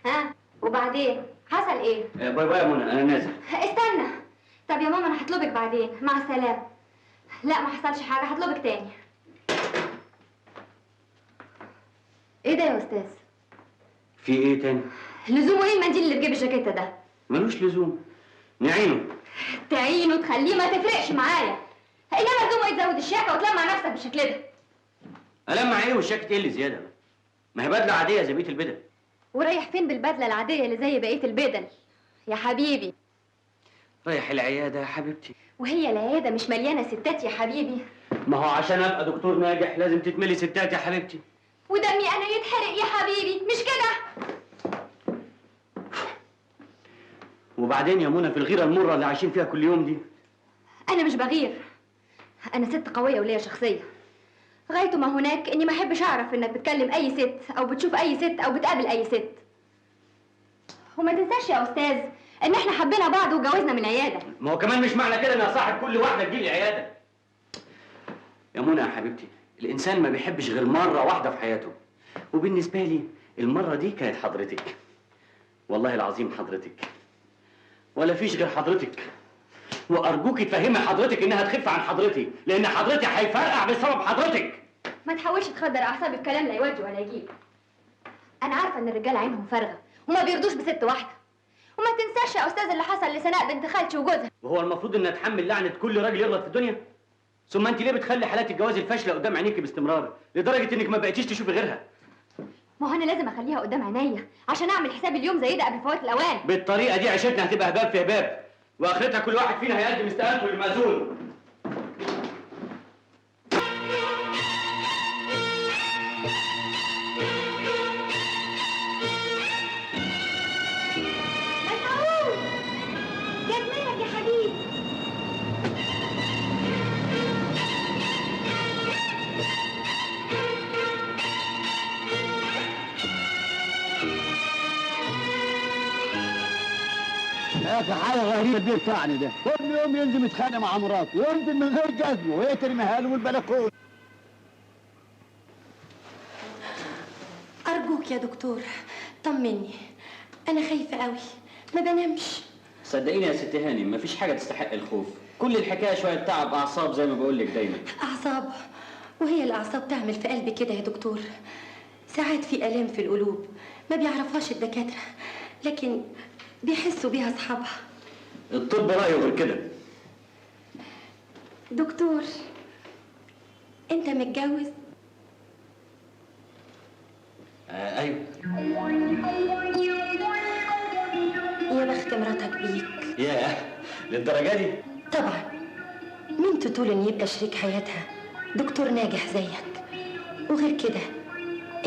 ها وبعدين حصل ايه؟ bye bye يا منى، انا نازل. استنى. طب يا ماما انا هطلبك بعدين، مع السلامة. لا ما حصلش حاجة، هطلبك تاني. ايه ده يا استاذ؟ في ايه تاني؟ لزومه ايه المنديل اللي في جيب الجاكيته ده؟ ملوش لزوم، نعينه. تعينه تخليه ما تفرقش معايا، انما لزومه ايه تزود الشياكه وتلمع نفسك بالشكل ده؟ ألمع ايه والشياكه ايه اللي زيادة؟ ما هي بدله عادية زي بقية البدل. ورايح فين بالبدله العادية اللي زي بقية البدل يا حبيبي؟ رايح العيادة يا حبيبتي. وهي العيادة مش مليانة ستات يا حبيبي؟ ما هو عشان ابقى دكتور ناجح لازم تتملي ستات يا حبيبتي. ودمي انا يتحرق يا حبيبي، مش كده؟ وبعدين يا منى في الغيرة المرة اللي عايشين فيها كل يوم دي. انا مش بغير، انا ست قوية وليا شخصية. غايته ما هناك اني ما احبش اعرف انك بتكلم اي ست او بتشوف اي ست او بتقابل اي ست. وما تنساش يا استاذ ان احنا حبينا بعض واتجوزنا من العيادة. ما هو كمان مش معنى كده ان اصاحب كل واحدة تجيلي العيادة. يا منى يا حبيبتي، الانسان ما بيحبش غير مرة واحدة في حياته، وبالنسبة لي المرة دي كانت حضرتك. والله العظيم حضرتك، ولا فيش غير حضرتك. وارجوكي تفهمي حضرتك انها تخف عن حضرتي، لان حضرتي هيفرقع بسبب حضرتك. ما تحاولش تخدر اعصابي بكلام لا يودي ولا يجيب. انا عارفه ان الرجالة عينهم فارغة وما بيرضوش بست واحدة. وما تنساش يا استاذ اللي حصل لسناء بنت خالتي وجوزها. وهو المفروض ان اتحمل لعنه كل راجل يغلط في الدنيا؟ ثم انت ليه بتخلي حالات الجواز الفاشلة قدام عينيكي باستمرار لدرجة انك ما بقيتيش تشوفي غيرها؟ ما هو انا لازم اخليها قدام عينيا عشان اعمل حساب اليوم زي ده قبل فوات الاوان. بالطريقة دي عيشتنا هتبقى هباب في هباب، واخرتها كل واحد فينا هيقدم استقالته للمأذون. مسعود، جزمتك يا حبيبي. يا اخي حاجة غريبة البيت بتاعنا ده، كل يوم ينزل يتخانق مع مراته وينزل من غير جزمه وهي ترميها له من البلكونه. ارجوك يا دكتور طمني، انا خايفة قوي ما بنامش. صدقيني يا ست هاني مفيش حاجة تستحق الخوف، كل الحكاية شوية تعب اعصاب زي ما بقول لك دايما. اعصاب؟ وهي الاعصاب تعمل في قلبي كده يا دكتور؟ ساعات في الام في القلوب ما بيعرفهاش الدكاترة، لكن بيحسوا بيها اصحابها. الطب رايه غير كده. دكتور انت متجوز؟ ايوه. يا بخت مراتك بيك. ياه للدرجة دي؟ طبعا، مين تطول ان يبقى شريك حياتها دكتور ناجح زيك، وغير كده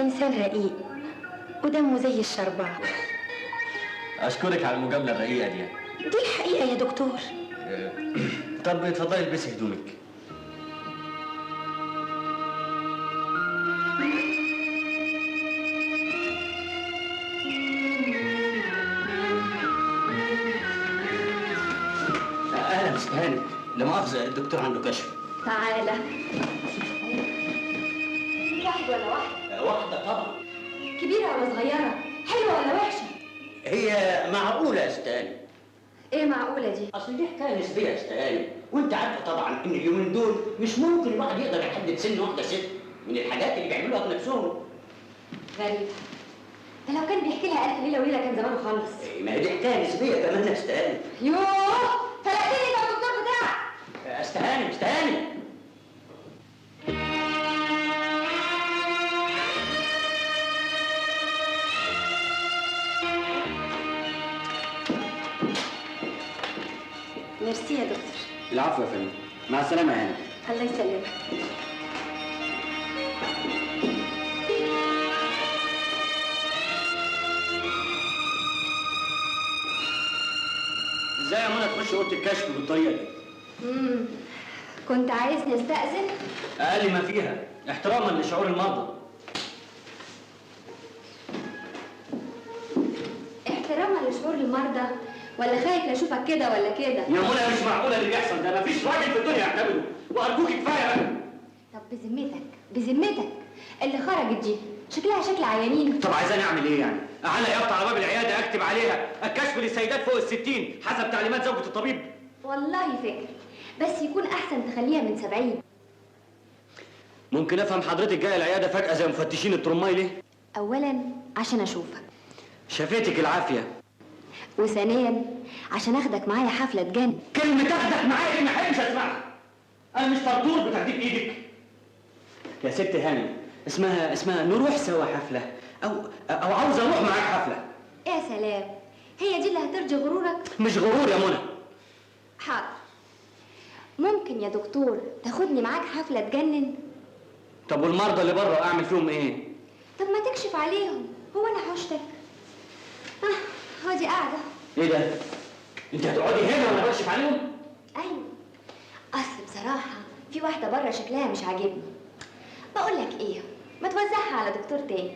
انسان رقيق ودمه زي الشربات. اشكرك على المجاملة الرقيقة دي. دي الحقيقة يا دكتور. طب اتفضلي البسي هدومك. اهلا بست هانم، لا مؤاخذة الدكتور عنده كشف. تعالى. واحد ولا واحدة؟ واحدة طبعا. كبيرة ولا صغيرة؟ حلوة ولا وحشة؟ هي معقولة يا ست هانم. ايه معقولة دي؟ اصل دي حكاية نسبية يا ست هانم، وانت عارفة طبعا ان اليومين دول مش ممكن الواحد يقدر يحدد سن واحدة ست من الحاجات اللي بيعملوها بنفسهم. غريبة، ده لو كان بيحكي لها ألف ليلة وليلة كان زمانه خلص. ما هي دي حكاية نسبية كمان يا ست هانم. يوه فلقتني انت والدكتور بتاعك. ست هانم ست هانم. ميرسي يا دكتور. العفو يا فندم، مع السلامة يا هانم. الله يسلمك. ازاي يا منى تخش اوضة الكشف بالطريقة دي؟ كنت عايزني استأذن؟ اقل ما فيها احتراما لشعور المرضى. احتراما لشعور المرضى ولا خايف لا اشوفك كده ولا كده؟ يا منى مش معقولة اللي بيحصل ده، مفيش راجل في الدنيا يعتمده، وارجوك كفاية بقى. طب بذمتك بذمتك اللي خرجت دي شكلها شكل عيانين. طب عايزاني اعمل ايه يعني؟ اعلق يافطة على باب العيادة اكتب عليها الكشف للسيدات فوق ال60 حسب تعليمات زوجة الطبيب؟ والله فكر، بس يكون احسن تخليها من 70. ممكن افهم حضرتك جاية العيادة فجاة زي مفتشين الترماي ليه؟ اولا عشان اشوفك. شافتك العافية. وثانيا عشان اخدك معايا حفلة تجنن. كلمة اخدك معايا دي ما احبش اسمعها. انا مش طرطور بتهديك ايدك. يا ست هانم، اسمها نروح سوا حفلة او عاوز اروح معاك حفلة. يا سلام، هي دي اللي هترضي غرورك؟ مش غرور يا منى. حاضر. ممكن يا دكتور تاخدني معاك حفلة تجنن؟ طب والمرضى اللي بره اعمل فيهم ايه؟ طب ما تكشف عليهم، هو انا حوشتك؟ ادي قاعدة. ايه ده؟ انت هتقعدي هنا وانا بكشف عليهم؟ ايوه، اصل بصراحة في واحدة بره شكلها مش عاجبني. بقول لك ايه، ما توزعها على دكتور تاني.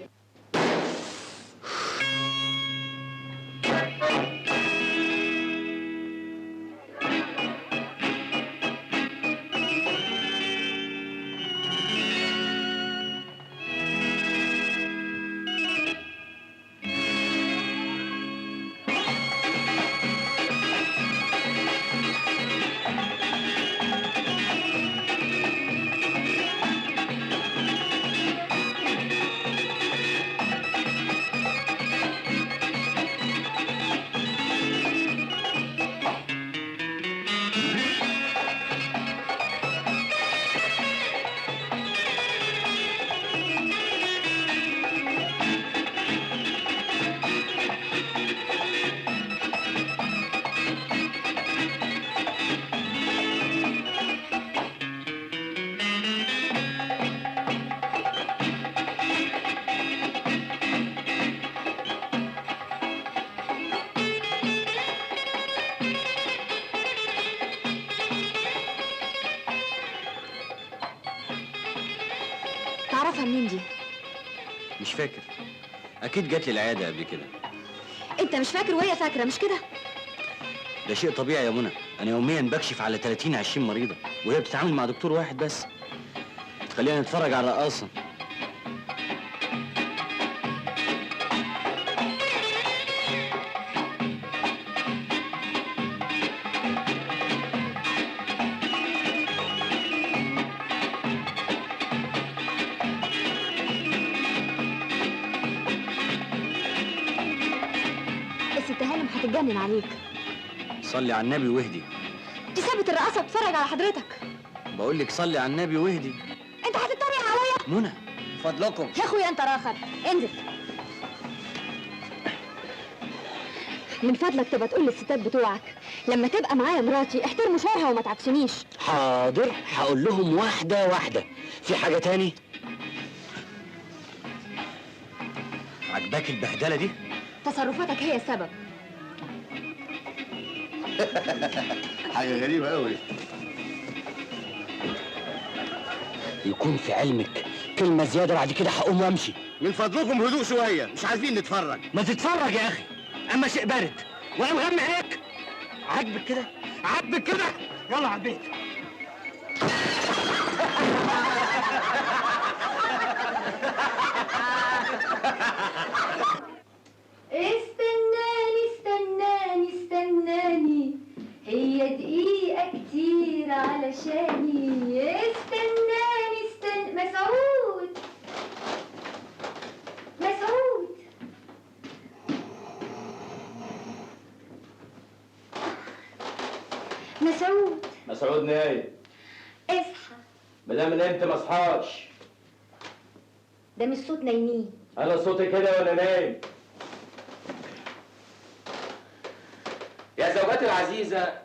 تعرفها منين دي؟ مش فاكر، اكيد جات لي العيادة قبل كده. انت مش فاكر وهي فاكره، مش كده؟ ده شيء طبيعي يا منى، انا يوميا بكشف على 30 20 مريضه وهي بتتعامل مع دكتور واحد بس. خلينا نتفرج على الرقاصه. الست هانم هتتجنن عليك. صلي على النبي واهدي. دي سابت الرقاصه بتتفرج على حضرتك. بقول لك صلي على النبي واهدي. انت هتتريق عليا؟ منى فضلكم. يا اخويا انت راخر، انزل. من فضلك تبقى تقول للستات بتوعك لما تبقى معايا مراتي احترموا شعرها وما تعكسونيش. حاضر، هقول لهم واحدة واحدة. في حاجة تاني؟ عجباك البهدله دي؟ تصرفاتك هي السبب. حاجة غريبة قوي. يكون في علمك كلمة زيادة بعد كده هقوم وامشي. من فضلكم هدوء شوية، مش عايزين نتفرج. ما تتفرج يا اخي، اما شيء بارد وانا مغمى عليك. عاجبك كده؟ عاجبك كده؟ يلا على البيت. استناني استناني استناني، هي دقيقة كتير علشاني. استناني استن مسعود، مسعود. مسعود. مسعود نايم. اصحى. ما دام نمت ما اصحاش. ده مش صوت نايمين. انا صوتي كده وانا نايم. يا زوجاتي العزيزة،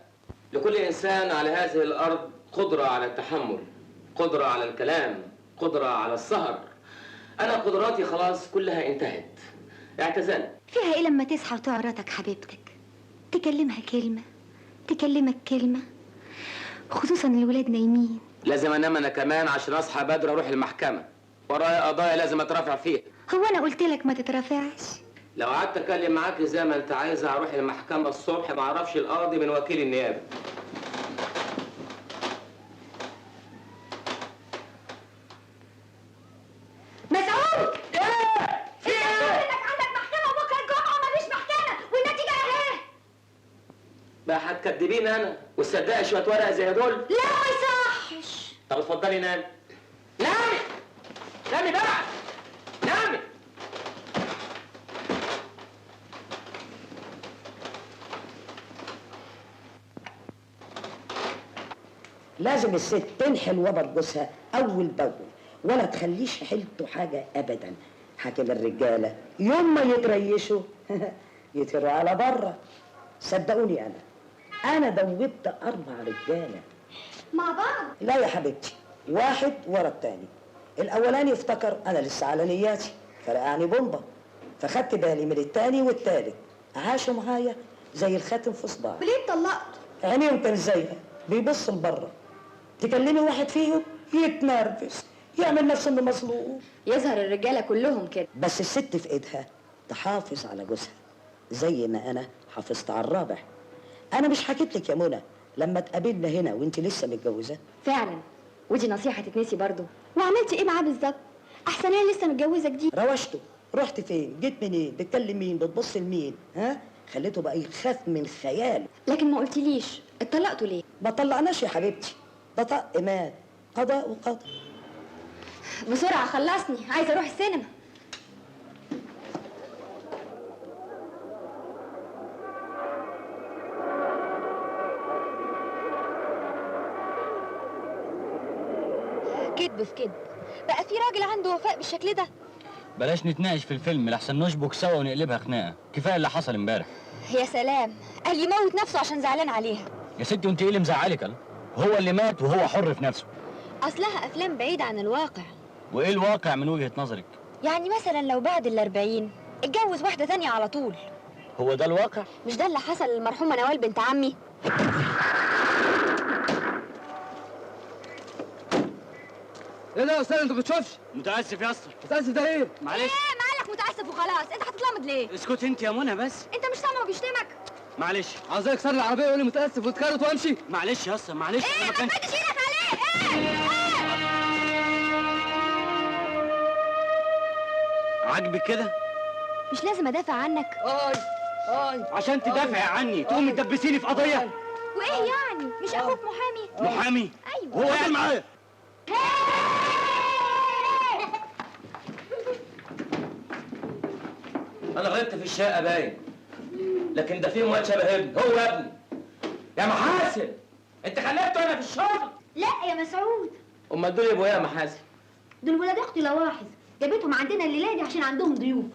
لكل إنسان على هذه الأرض قدرة على التحمل، قدرة على الكلام، قدرة على السهر. أنا قدراتي خلاص كلها انتهت، اعتزلت. فيها إيه لما تصحى وتعرضك حبيبتك؟ تكلمها كلمة، تكلمك كلمة، خصوصا الولاد نايمين. لازم أنام أنا كمان عشان أصحى بدري أروح المحكمة، ورايا قضايا لازم أترافع فيها. هو أنا قلت لك ما تترافعش؟ لو قعدت اتكلم معاك زي ما انت عايزه هروح المحكمة الصبح ما اعرفش القاضي من وكيل النيابة. مسعود! ايه؟ هتكدبيني انا وتصدقي شوية ورق زي دول؟ لا ما يصحش. طب اتفضلي نامي. نامي نامي بقى، نامي. لازم الست تنحل وبر جوزها اول باول، ولا تخليش حيلته حاجة ابدا. حاكم الرجالة يوم ما يتريشوا يطيروا على بره. صدقوني انا دوبت 4 رجاله مع بعض. لا يا حبيبتي، واحد ورا التاني. الاولاني افتكر انا لسه على نياتي فرقعني بومبا، فخدت بالي من التاني والتالت، عاشوا معايا زي الخاتم في صباعي. وليه اتطلقت؟ عينيهم كان زيها بيبص لبره، تكلمي واحد فيهم يتنرفز، يعمل نفسه انه مظلوم. يظهر الرجالة كلهم كده. بس الست في ايدها تحافظ على جوزها زي ما انا حافظت على الرابع. انا مش حكيت لك يا منى لما اتقابلنا هنا وانت لسه متجوزة؟ فعلا، ودي نصيحة تتنسي برضه. وعملتي ايه معاه بالظبط؟ احسن انا لسه متجوزة جديد. روشته، رحت فين؟ جيت منين؟ بتكلم مين؟ بتبص لمين؟ ها؟ خليته بقى يخاف من خياله. لكن ما قلتليش اتطلقتوا ليه؟ ما طلعناش يا حبيبتي، ده طق مات، قضاء وقدر. بسرعة خلصني، عايزه اروح السينما. كدب في كدب، بقى في راجل عنده وفاء بالشكل ده؟ بلاش نتناقش في الفيلم لحسن نشبك سوا ونقلبها خناقه، كفاية اللي حصل امبارح. يا سلام، قال يموت نفسه عشان زعلان عليها. يا ستي وانت ايه اللي مزعلك؟ هو اللي مات وهو حر في نفسه. اصلها افلام بعيدة عن الواقع. وايه الواقع من وجهه نظرك؟ يعني مثلا لو بعد 40 اتجوز واحدة ثانية على طول. هو ده الواقع؟ مش ده اللي حصل للمرحومه نوال بنت عمي؟ ايه ده يا استاذ، انت ما بتشوفش؟ متاسف يا اسطى. متاسف ده ايه؟ معلش. ايه مالك متاسف وخلاص؟ انت هتتلمض ليه؟ اسكت انت يا منى بس. انت مش سامع بيشتمك؟ معلش. عاوز اكسر العربية ويقول لي متاسف واتكرت وامشي؟ معلش يا اسطى معلش. ايه ما تمدش ايدك عليه. ايه ايه عاجبك كده؟ مش لازم ادافع عنك. اي اي عشان تدافعي عني تقومي تدبسيني في قضية؟ وايه يعني؟ مش اخوك محامي؟ محامي؟ ايوه. هو قاعد معايا. انا غلطت في الشقة باين، لكن ده فيهم واد شبه ابني، هو ابني. يا محاسن انت خلفته انا في الشغل؟ لا يا مسعود. امال دول يبقوا ايه يا محاسن؟ دول ولاد اختي لواحظ، جابتهم عندنا الليلة دي عشان عندهم ضيوف.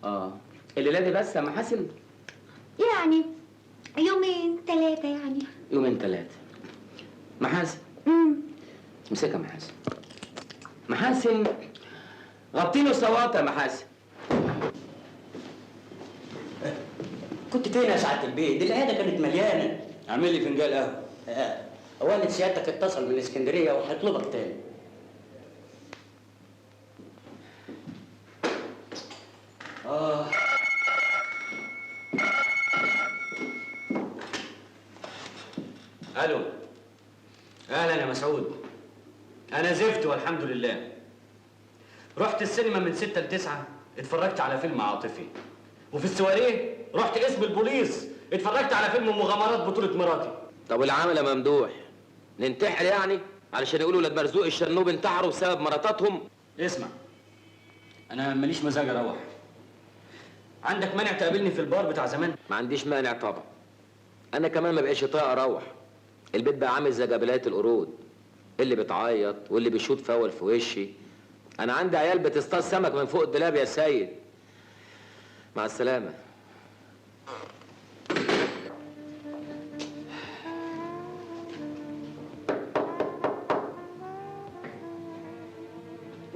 اه الليلة دي بس يا محاسن؟ يعني يومين ثلاثة يعني. يومين ثلاثة. محاسن. امسكها يا محاسن. محاسن غطيله صوات يا محاسن. كنت فين يا سعادة البيت؟ دي العيادة كانت مليانة. اعمل لي فنجان قهوة. والد سيادتك اتصل من اسكندرية وهيطلبك تاني. الو. اهلا يا مسعود. انا زفت والحمد لله. رحت السينما من 6 ل 9، اتفرجت على فيلم عاطفي، وفي السواريه رحت قسم البوليس اتفرجت على فيلم مغامرات بطولة مراتي. طب والعامل يا ممدوح ننتحر يعني علشان يقولوا ولاد مرزوق الشرنوب انتحروا بسبب مراتاتهم؟ اسمع، انا ماليش مزاج اروح. عندك مانع تقابلني في البار بتاع زمان؟ ما عنديش مانع طبعا. انا كمان ما بقاش طايق اروح. البيت بقى عامل زي جبلات القرود، اللي بتعيط واللي بيشوط فاول في وشي. انا عندي عيال بتصطاد سمك من فوق الدولاب يا سيد. مع السلامة.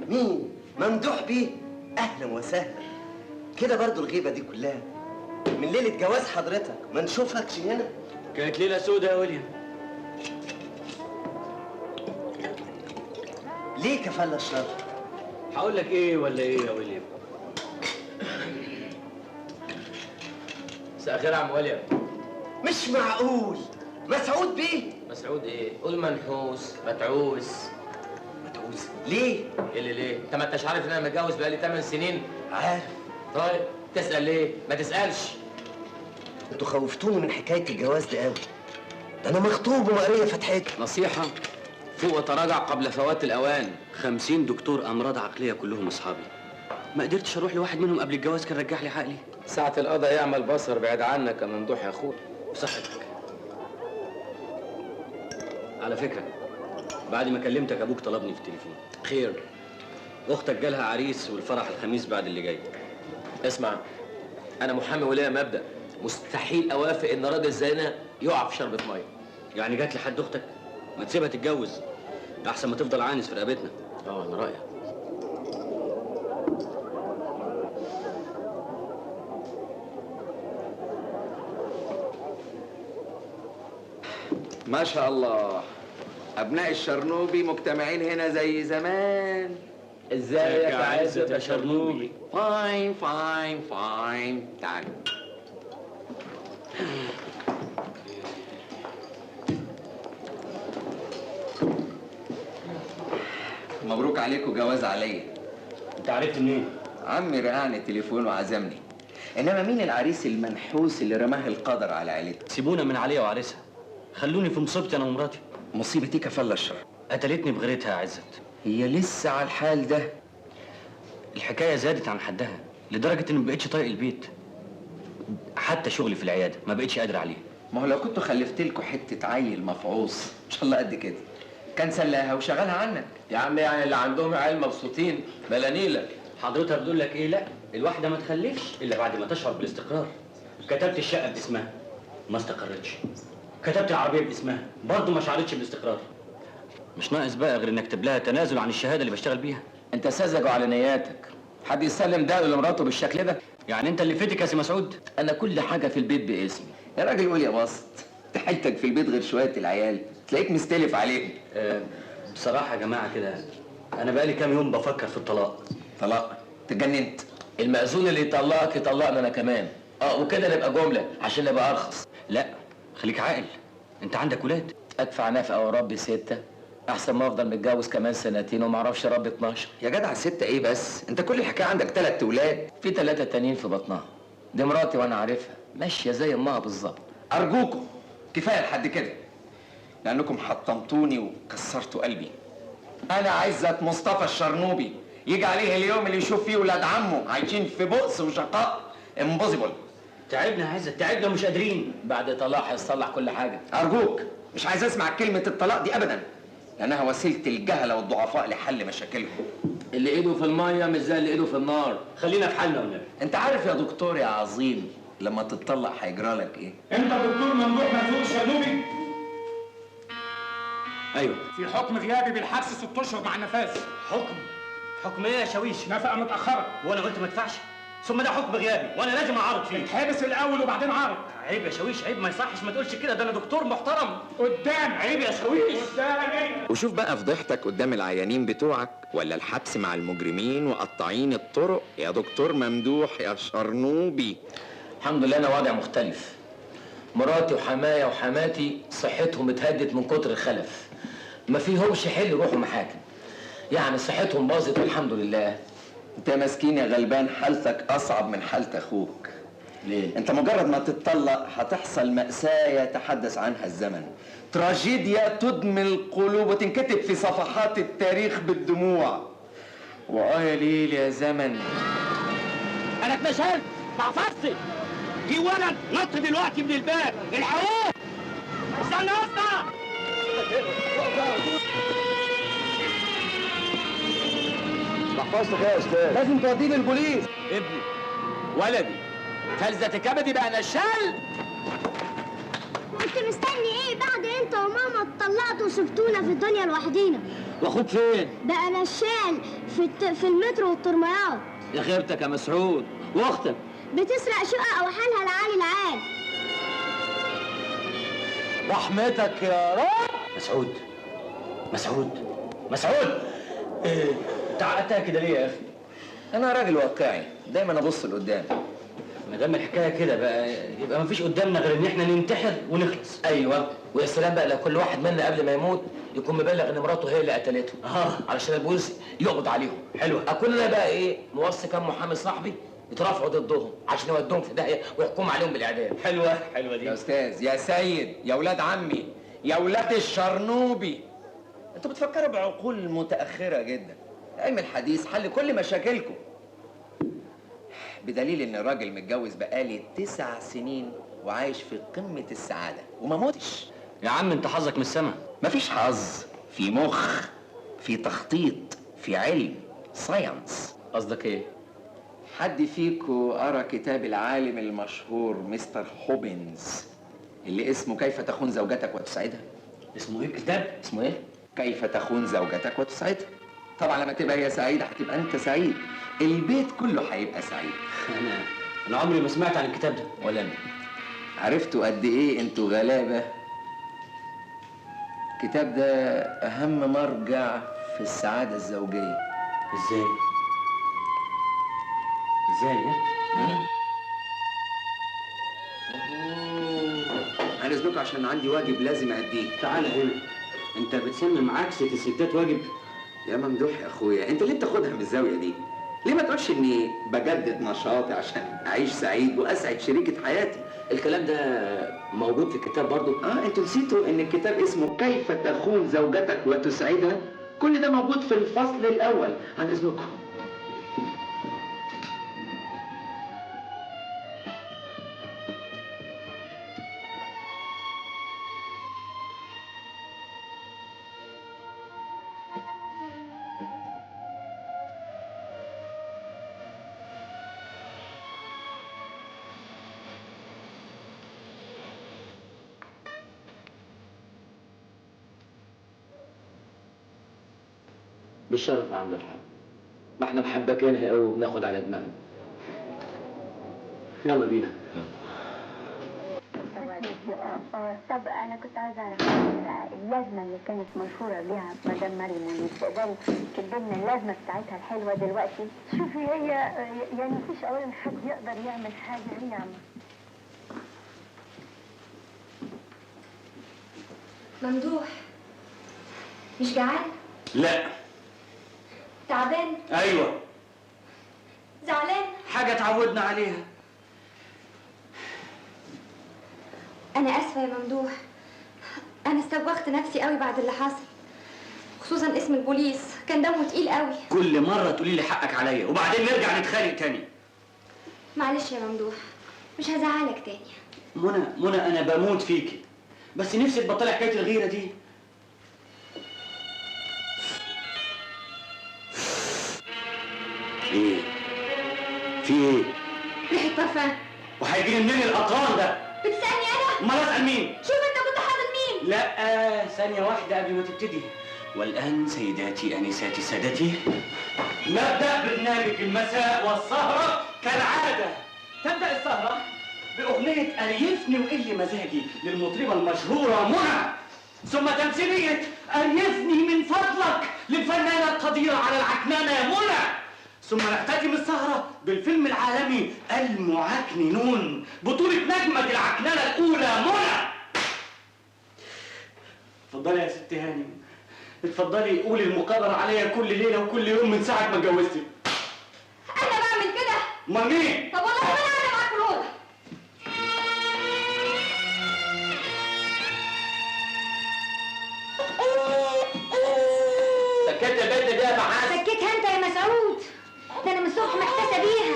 مين؟ ممدوح بيه؟ اهلا وسهلا. كده برضو الغيبة دي كلها من ليلة جواز حضرتك ما نشوفكش هنا؟ كانت ليلة سودة يا ويليام. ليه كفالة الشر؟ هقول لك ايه ولا ايه يا ويليام؟ مساء الخير يا عم ويليام. مش معقول، مسعود بيه؟ مسعود ايه؟ قول منحوس، متعوس. متعوس؟ ليه؟ ايه اللي ليه؟ انت ما انتش عارف ان انا متجوز بقالي 8 سنين؟ عارف. طيب تسأل ليه؟ ما تسألش. انتوا خوفتوني من حكاية الجواز دي قوي. ده انا مخطوب ومقريه فتحتي. نصيحة، فوق وتراجع قبل فوات الاوان. 50 دكتور امراض عقلية كلهم اصحابي، ما قدرتش اروح لواحد منهم قبل الجواز كان رجح لي عقلي. ساعة القضاء يعمل بصر بعيد عنك يا ممدوح يا اخويا. بصحتك. على فكرة، بعد ما كلمتك ابوك طلبني في التليفون. خير؟ اختك جالها عريس والفرح الخميس بعد اللي جاي. اسمع، انا محامي وليا مبدأ، مستحيل اوافق ان راجل زينا يقع في شربة مية. يعني جات لحد اختك؟ ما تسيبها تتجوز احسن ما تفضل عانس في رقبتنا. اه انا رايك. ما شاء الله، ابناء الشرنوبي مجتمعين هنا زي زمان. ازيك يا عزت يا شرنوبي؟ fine fine fine. تعال. مبروك عليكم جواز عليا. انت عرفت منين؟ عمي رقعني التليفون وعزمني. انما مين العريس المنحوس اللي رماه القدر على عيلته؟ سيبونا من عليا وعريسها، خلوني في مصيبتي انا ومراتي. مصيبتي كفل الشر. قتلتني بغيرتها يا عزت. هي لسه على الحال ده؟ الحكاية زادت عن حدها لدرجة اني ما بقتش طايق البيت، حتى شغلي في العيادة ما بقتش قادر عليه. ما هو لو كنت خلفت لكم حتة عيل مفعوص ان شاء الله قد كده كان سلاها وشغلها عنك. يا عم يعني اللي عندهم عيال مبسوطين بلانيلك. حضرتها بتقول لك ايه؟ لا، الواحدة ما تخلفش الا بعد ما تشعر بالاستقرار. كتبت الشقة باسمها ما استقرتش، كتبت العربية باسمها برضه ما شعرتش بالاستقرار. مش ناقص بقى غير انك اكتب لها تنازل عن الشهادة اللي بشتغل بيها. انت ساذج على نياتك، حد يسلم ده لمراته بالشكل ده؟ يعني انت اللي فاتك يا سي مسعود؟ انا كل حاجة في البيت باسمي. يا راجل قول يا بسط، انت حيلتك في البيت غير شوية العيال تلاقيك مستلف عليهم. بصراحة يا جماعة كده انا بقالي كام يوم بفكر في الطلاق. طلاق؟ اتجننت؟ المأذون اللي يطلقك يطلقنا انا كمان. وكده نبقى جملة عشان نبقى ارخص. لا خليك عاقل، انت عندك ولاد. ادفع نفقه واربي 6 احسن ما افضل متجوز كمان سنتين وما اعرفش اربي 12. يا جدع 6 ايه بس؟ انت كل الحكاية عندك 3 ولاد. في 3 تانيين في بطنها. دي مراتي وانا عارفها، ماشية زي امها بالظبط. ارجوكم كفاية لحد كده، لانكم حطمتوني وكسرتوا قلبي. انا عزت مصطفى الشرنوبي يجي عليه اليوم اللي يشوف فيه ولاد عمه عايشين في بؤس وشقاء. impossible. تعبنا يا عزت، تعبنا ومش قادرين. بعد طلاق هيصلح كل حاجة. ارجوك مش عايز اسمع كلمة الطلاق دي ابدا، لانها وسيلة الجهلة والضعفاء لحل مشاكلهم. اللي ايده في المية مش زي اللي ايده في النار. خلينا في حالنا والنبي. انت عارف يا دكتور يا عظيم لما تتطلق هيجرى لك ايه؟ انت دكتور ممدوح مرزوق الشرنوبي؟ ايوه. في حكم غيابي بالحبس 6 اشهر مع النفاذ. حكم؟ حكم ايه يا شاويش؟ نفقه متاخرة. وانا قلت ما ادفعش؟ ثم ده حكم غيابي وانا لازم اعارض فيه. اتحبس الاول وبعدين عارض. عيب يا شاويش، عيب، ما يصحش، ما تقولش كده، ده انا دكتور محترم. قدام. عيب يا شاويش. قدام. وشوف بقى فضيحتك قدام العيانين بتوعك ولا الحبس مع المجرمين وقطاعين الطرق يا دكتور ممدوح يا شرنوبي. الحمد لله انا وضع مختلف. مراتي وحمايا وحماتي صحتهم اتهدت من كتر الخلف، ما فيهمش حل يروحوا محاكم، يعني صحتهم باظت والحمد لله. انت مسكين يا غلبان، حالتك اصعب من حالة اخوك. ليه؟ انت مجرد ما تتطلق هتحصل مأساة يتحدث عنها الزمن، تراجيديا تدمي القلوب وتنكتب في صفحات التاريخ بالدموع. وآه يا ليل يا زمن. انا اتنشلت مع فصل في ولد نط دلوقتي من الباب، الحقوه. استنى يا اسطى. محفظتك ايه يا استاذ؟ لازم توديه للبوليس. ابني ولدي فلذة كبدي بقى نشال. كنت مستني ايه بعد انت وماما اتطلقتوا وسبتونا في الدنيا لوحدينا؟ واخوك فين؟ بقى نشال في المترو والترميات. يا خيبتك يا مسعود. واختك بتسرق شقق وحالها العالي العال. رحمتك يا رب. مسعود مسعود مسعود، ايه انت عقدتها كده ليه يا اخي؟ انا راجل واقعي، دايما ابص لقدام. ما دام الحكاية كده بقى يبقى مفيش قدامنا غير ان احنا ننتحر ونخلص. ايوه، ويا سلام بقى لو كل واحد منا قبل ما يموت يكون مبلغ ان مراته هي اللي قتلته، علشان البوليس يقبض عليهم. حلوة. اكون انا بقى ايه، موصي كام محامي صاحبي يترافعوا ضدهم عشان يودوهم في داهية ويحكموا عليهم بالاعدام. حلوة حلوة دي يا استاذ، يا سيد، يا ولاد عمي، يا ولاد الشرنوبي، انتوا بتفكروا بعقول متاخرة جدا. علم الحديث حل كل مشاكلكم، بدليل ان الراجل متجوز بقالي 9 سنين وعايش في قمة السعادة وما موتش. يا عم انت حظك من السما. مفيش حظ، في مخ، في تخطيط، في علم، science. قصدك ايه؟ حد فيكو قرا كتاب العالم المشهور مستر هوبنز اللي اسمه كيف تخون زوجتك وتسعدها؟ اسمه ايه الكتاب؟ اسمه ايه؟ كيف تخون زوجتك وتسعدها. طبعا لما تبقى هي سعيدة هتبقى انت سعيد، البيت كله هيبقى سعيد. انا عمري ما سمعت عن الكتاب ده. ولا انا. عرفتوا قد ايه انتوا غلابة؟ الكتاب ده اهم مرجع في السعادة الزوجية. ازاي؟ ازاي يا؟ انا اذنكم عشان عندي واجب لازم اديه. تعالى هنا، انت بتسمي معاكسة الستات واجب؟ يا ممدوح يا اخويا، انت ليه بتاخدها من الزاوية دي؟ ليه ما تقولش اني بجدد نشاطي عشان اعيش سعيد واسعد شريكة حياتي؟ الكلام ده موجود في الكتاب برضو؟ انتوا نسيتوا ان الكتاب اسمه كيف تخون زوجتك وتسعدها؟ كل ده موجود في الفصل الاول. عن اذنكم. بالشرف يا عم الحاج، ما احنا محبكينها قوي وبناخد على دماغنا. يلا بينا. طب انا كنت عايزه اعرف اللازمة اللي كانت مشهورة بيها مدام مريم منير، تقدري تدينا اللازمة بتاعتها الحلوة دلوقتي؟ شوفي، هي يعني مفيش اولا حد يقدر يعمل حاجة هي عملتها. ممدوح مش جعان؟ لا. تعبان؟ ايوه. زعلان؟ حاجة اتعودنا عليها. انا اسفه يا ممدوح، انا استوخت نفسي قوي بعد اللي حصل، خصوصا اسم البوليس كان دمه تقيل قوي. كل مرة تقولي لي حقك عليا وبعدين نرجع نتخانق تاني. معلش يا ممدوح، مش هزعلك تاني. منى منى انا بموت فيكي، بس نفسي تبطلي حكاية الغيرة دي. ايه؟ في ايه؟ ريحة برفان. وهيجيلي منين القطران ده؟ بتسألني أنا؟ أمال أسأل مين؟ شوف أنت كنت حاضن مين؟ لا ثانية واحدة قبل ما تبتدي. والآن سيداتي آنساتي سادتي، نبدأ برنامج المساء والسهرة كالعادة. تبدأ السهرة بأغنية أريفني وإلي مزاجي للمطربة المشهورة منى، ثم تمثيلية أريفني من فضلك للفنانة القديرة على العكنانة منى، ثم نختتم السهرة بالفيلم العالمي المعكننون بطولة نجمة العكننة الأولى منى. اتفضلي يا ست هانم، اتفضلي قولي المقابلة عليا كل ليلة وكل يوم من ساعة ما اتجوزتك. أنا بعمل كده؟ أمال مين؟ طب والله ما أنا قاعدة معاك في الأوضة. سكت البنت دي يا محاسن. سكتها أنت يا مسعود، ده أنا من الصبح محتاسة بيها.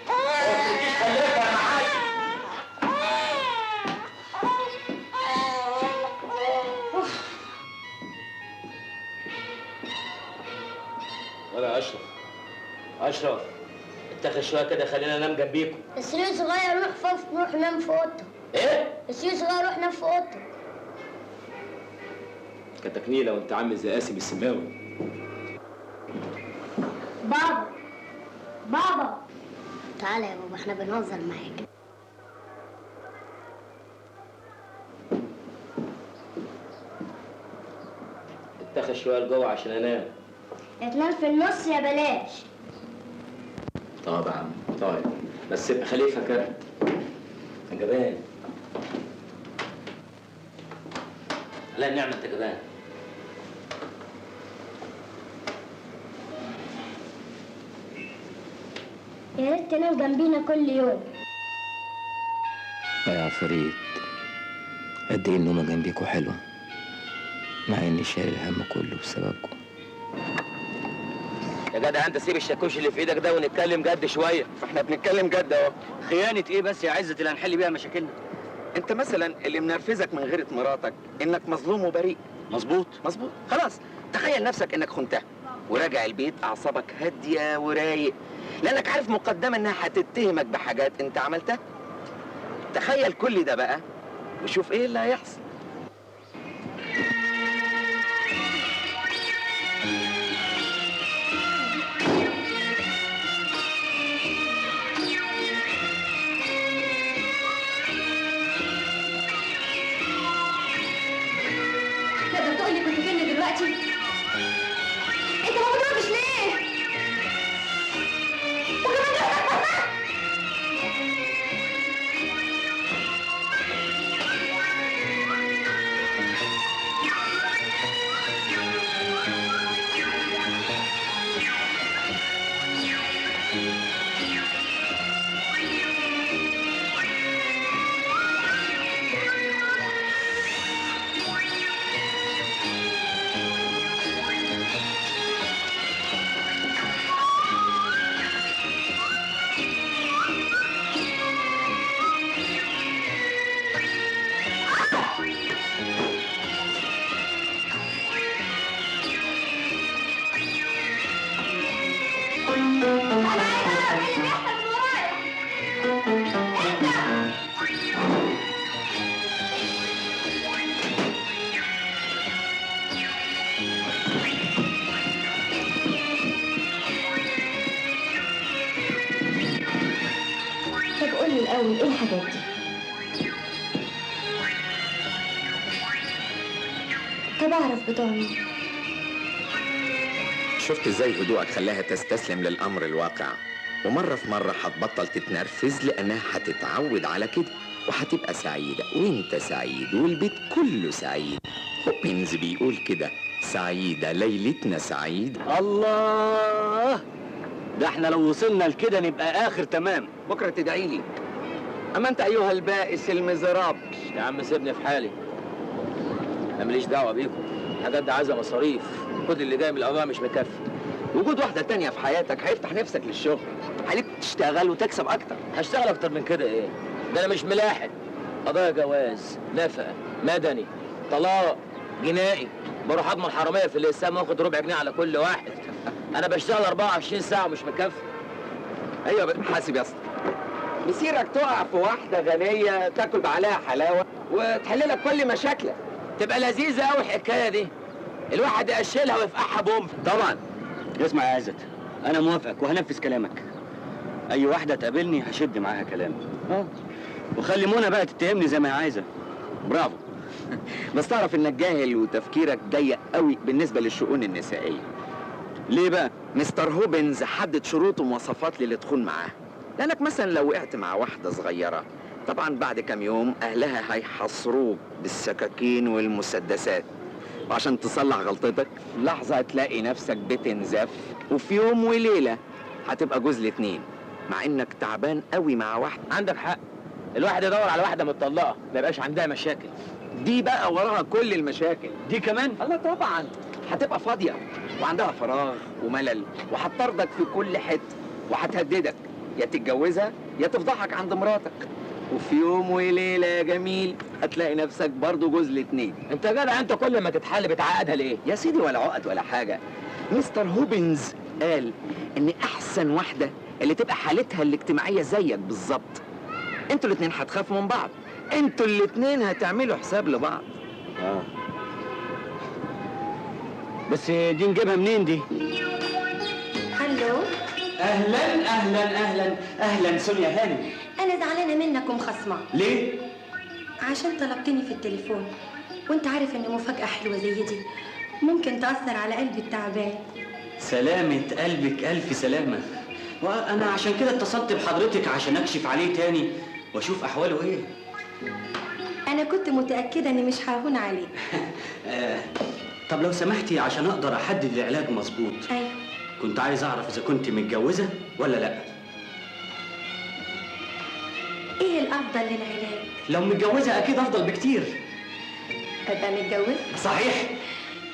خليك يا محاسن. ولا أشرف، أشرف اتاخد شوية كده، خلينا ننام جنبيكم. السرير صغير، روح فوق، روح نام في أوضتك. إيه؟ السرير صغير، روح نام في أوضتك. كانت نيلة وأنت عامل زي قاسم السماوي. بابا بابا تعالى يا بابا، احنا بنهزر معاك. اتاخد شوية لجوه عشان انام. يا تنام في النص يا بلاش. طب يا عم طيب، بس ابقى خليك فاكرها. انت جبان. لا نعمة انت جبان. يا ريت تنام جنبينا كل يوم. يا عفاريت، قد ايه النومة جنبيكوا حلوة، مع اني شايل الهم كله بسببكم. يا جدع انت سيب الشاكوش اللي في ايدك ده ونتكلم جد شوية. احنا بنتكلم جد اهو. خيانة ايه بس يا عزت اللي هنحل بيها مشاكلنا؟ انت مثلا اللي منرفزك من غيرة مراتك انك مظلوم وبريء. مظبوط مظبوط. خلاص تخيل نفسك انك خنتها وراجع البيت اعصابك هادية ورايق، لانك عارف مقدما انها هتتهمك بحاجات انت عملتها. تخيل كل ده بقى وشوف ايه اللي هيحصل. تقدر تقول لي كنت فين دلوقتي؟ انت ما بتردش ليه؟ وكمان ايه الحاجات دي؟ طب اعرف بتوع مين؟ شفت ازاي هدوءك خلاها تستسلم للامر الواقع، ومرة في مرة هتبطل تتنرفز لانها هتتعود على كده، وهتبقى سعيدة وانت سعيد والبيت كله سعيد. هوبنز بيقول كده، سعيدة ليلتنا سعيدة. الله، ده احنا لو وصلنا لكده نبقى اخر تمام. بكره تدعي لي. اما انت ايها البائس المزراب. يا عم سيبني في حالي، انا ماليش دعوه بيكم. الحاجات دي عايزه مصاريف، كل اللي جاي من القضاء مش مكفي. وجود واحدة تانية في حياتك هيفتح نفسك للشغل، هيخليك تشتغل وتكسب اكتر. هشتغل اكتر من كده ايه؟ ده انا مش ملاحق. قضايا جواز، نفقه، مدني، طلاق، جنائي، بروح اضمن حرامية في الاسلام واخد ربع جنيه على كل واحد. انا بشتغل 24 ساعة ومش مكفي. ايوه حاسب يا اسطى، مسيرك تقع في واحدة غنية تاكل بعليها حلاوة وتحل لك كل مشاكلك. تبقى لذيذة قوي الحكاية دي، الواحد يقشلها ويفقعها بوم. طبعا. اسمع يا عزت، انا موافقك وهنفذ كلامك. اي واحدة تقابلني هشد معاها كلام. وخلي منى بقى تتهمني زي ما هي عايزه. برافو. بس تعرف انك جاهل وتفكيرك ضيق قوي بالنسبة للشؤون النسائية. ليه بقى؟ مستر هوبنز حدد شروط ومواصفات للي تخون معاه. لانك مثلا لو وقعت مع واحدة صغيرة، طبعا بعد كام يوم اهلها هيحصروك بالسكاكين والمسدسات، وعشان تصلح غلطتك لحظة هتلاقي نفسك بتنزف، وفي يوم وليلة هتبقى جوز الاتنين، مع انك تعبان قوي مع واحدة. عندك حق، الواحد يدور على واحدة متطلقه ما يبقاش عندها مشاكل. دي بقى وراها كل المشاكل دي كمان. الله طبعا هتبقى فاضية وعندها فراغ وملل، وهتطاردك في كل حتة، وهتهددك يا تتجوزها يا تفضحك عند مراتك، وفي يوم وليلة يا جميل هتلاقي نفسك برضه جوز الاتنين. انت يا جدع انت كل ما تتحل بتعقدها ليه؟ يا سيدي ولا عقد ولا حاجة. مستر هوبنز قال ان احسن واحدة اللي تبقى حالتها الاجتماعية زيك بالظبط. انتوا الاتنين هتخافوا من بعض، انتوا الاتنين هتعملوا حساب لبعض. بس دي نجيبها منين دي؟ هلو. اهلا اهلا اهلا اهلا سونيا هانم. انا زعلانة منك ومخصمه. ليه؟ عشان طلبتني في التليفون، وانت عارف ان مفاجاة حلوة زي دي ممكن تاثر على قلبي التعبان. سلامه قلبك، الف سلامه. وانا عشان كده اتصلت بحضرتك عشان اكشف عليه تاني واشوف احواله ايه. انا كنت متاكدة اني مش ههون عليك. طب لو سمحتي عشان اقدر احدد العلاج مظبوط. ايوه. كنت عايز اعرف اذا كنت متجوزة ولا لا. ايه الافضل للعلاج؟ لو متجوزة اكيد افضل بكتير. ابقى متجوزة؟ صحيح.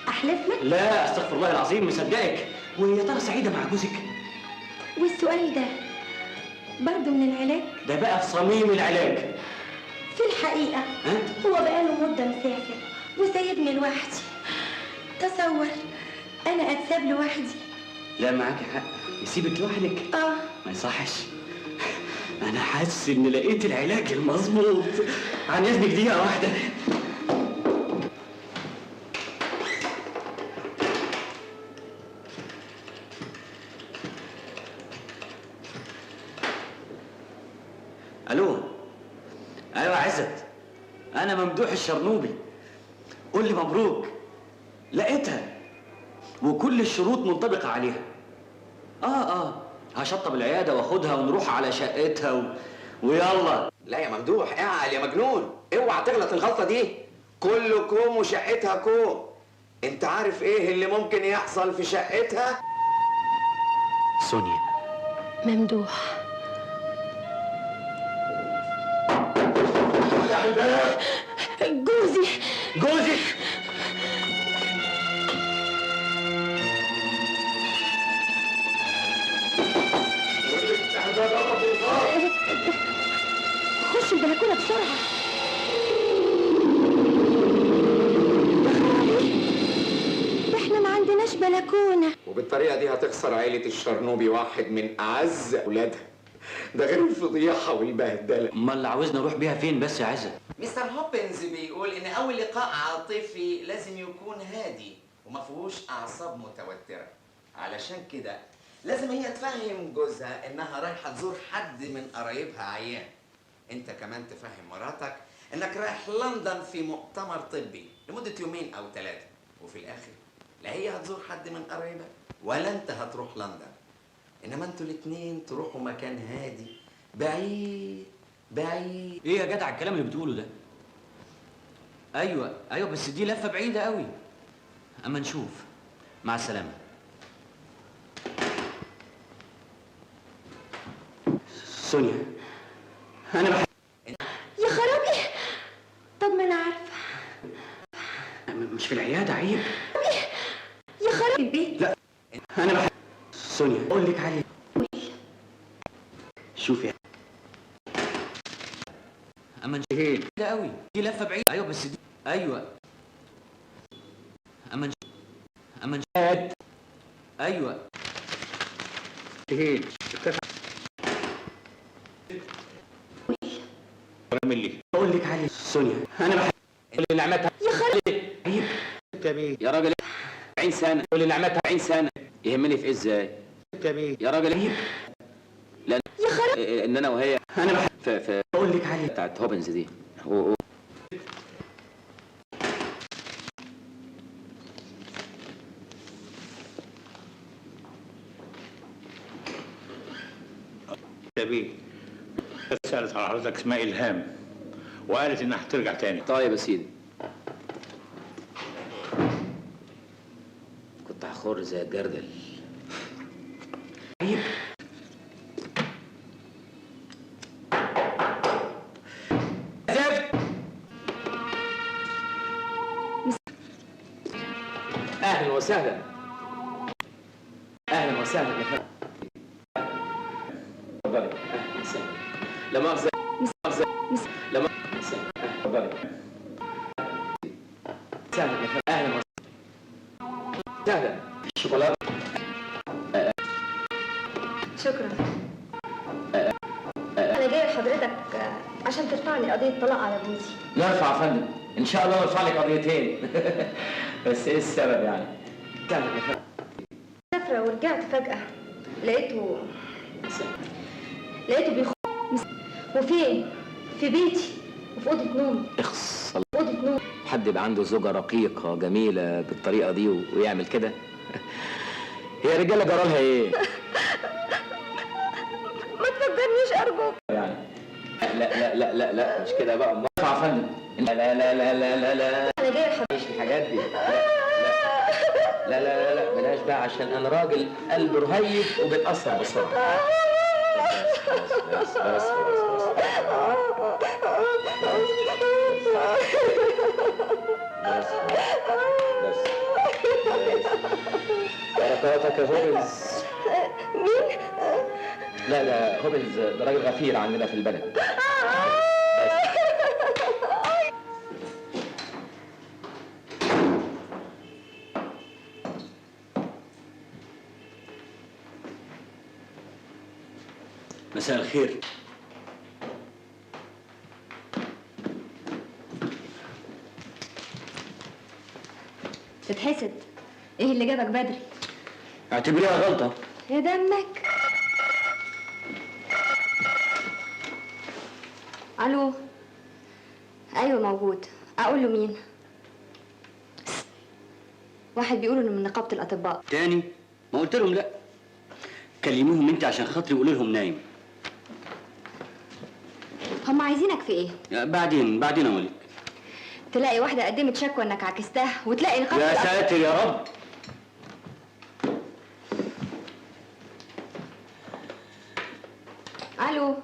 احلف لك؟ لا استغفر الله العظيم، مصدقك. ويا ترى سعيدة مع جوزك؟ والسؤال ده برضه من العلاج؟ ده بقى في صميم العلاج. في الحقيقة هو بقاله مده مسافر وسايبني لوحدي. تصور انا اتساب لوحدي؟ لا معاكي حق، يسيبك لوحدك؟ اه ما يصحش. انا حاسس ان لقيت العلاج المظبوط. عن اذنك دقيقة واحدة. الو. ايوه عزت، انا ممدوح الشرنوبي. قول لي مبروك، لقيتها وكل الشروط منطبقه عليها. هشطب العيادة واخدها ونروح على شقتها ويلا. لا يا ممدوح، اعقل يا مجنون، اوعى تغلط الغلطة دي. كله كوم وشقتها كوم. انت عارف ايه اللي ممكن يحصل في شقتها؟ سونيا. ممدوح. جوزي. جوزك؟ خش البلكونه بسرعة. ده احنا ما عندناش بلكونة. وبالطريقه دي هتخسر عيله الشرنوبي واحد من اعز اولادها، ده غير الفضيحة والبهدله. امال اللي عاوزنا نروح بيها فين بس يا عزت؟ مستر هوبنز بيقول ان اول لقاء عاطفي لازم يكون هادي وما فيهوش اعصاب متوترة، علشان كده لازم هي تفهم جوزها انها رايحة تزور حد من قرايبها عيان. انت كمان تفهم مراتك انك رايح لندن في مؤتمر طبي لمدة يومين او 3، وفي الاخر لا هي هتزور حد من قرايبها ولا انت هتروح لندن، انما انتوا الاتنين تروحوا مكان هادي بعيد بعيد. ايه يا جدع الكلام اللي بتقوله ده؟ ايوه ايوه، بس دي لفه بعيدة قوي. اما نشوف. مع السلامة. سونيا انا بحب. يا خرابي، طب ما انا عارفه. مش في العيادة، عيب. يا خرابي البيت. لا انا بحب سونيا. اقول لك عليه. شوفي اما نشيل ده قوي، دي لفه بعيدة. ايوه بس دي، ايوه اما نشيل. ايوه اقول لك عليه. سونيا انا بحب اللي نعمتها. يا خرابي عيب يا راجل، 40 سنة اللي نعمتها 40 سنة يهمني في ايه ازاي؟ يا راجل عيب. لان يا خرابي ان انا وهي انا بحب في اقول لك عليه بتاعت هوبنز دي. سألت على حضرتك اسمها إلهام وقالت إنها هترجع تاني. طيب يا سيدي. كنت هخر زي الجردل. عيب. أهلا وسهلا. أهلا وسهلا يا فندم. اتفضلي. أهلا وسهلا. لا مؤاخذة. لا مؤاخذة. اتفضلي. سهلا يا فندم. أهلا وسهلا. شوكولاتة. شكرا. أنا جاية لحضرتك عشان ترفع لي قضية طلاق على جوزي. نرفع يا فندم، إن شاء الله نرفع لك قضيتين. بس إيه السبب يعني؟ سهلا يا فندم. مسافرة ورجعت فجأة لقيته بيخ وفين؟ في بيتي وفي أوضة نومي. اخص. أوضة نوم. حد يبقى عنده زوجة رقيقة جميلة بالطريقة دي ويعمل كده؟ هي الرجالة جرالها إيه؟ ما تفكرنيش أرجوك. يعني لا لا لا لا لا مش كده بقى. ارفع يا فندم. لا لا لا لا لا لا لا. أنا جاية لحضرتك. مش الحاجات دي. لا لا لا لا بلاش بقى، عشان أنا راجل قلبه رهيف وبيتأثر بسرعة. بس بس بس بس. بس بس بركاتك يا هوبلز. مين؟ لا ده هوبلز، ده راجل غفير عندنا في البلد. مساء الخير. تتحسد. ايه اللي جابك بدري؟ اعتبريها غلطة. يا دمك. الو. ايوه موجود. اقول له مين؟ واحد بيقول انه من نقابة الاطباء. تاني؟ ما قلت لهم لا. كلميهم انت عشان خاطري وقولي لهم نايم. هم عايزينك في ايه؟ بعدين اقول لك. تلاقي واحدة قدمت شكوى انك عكستها وتلاقي نقابة. يا ساتر يا رب. الو.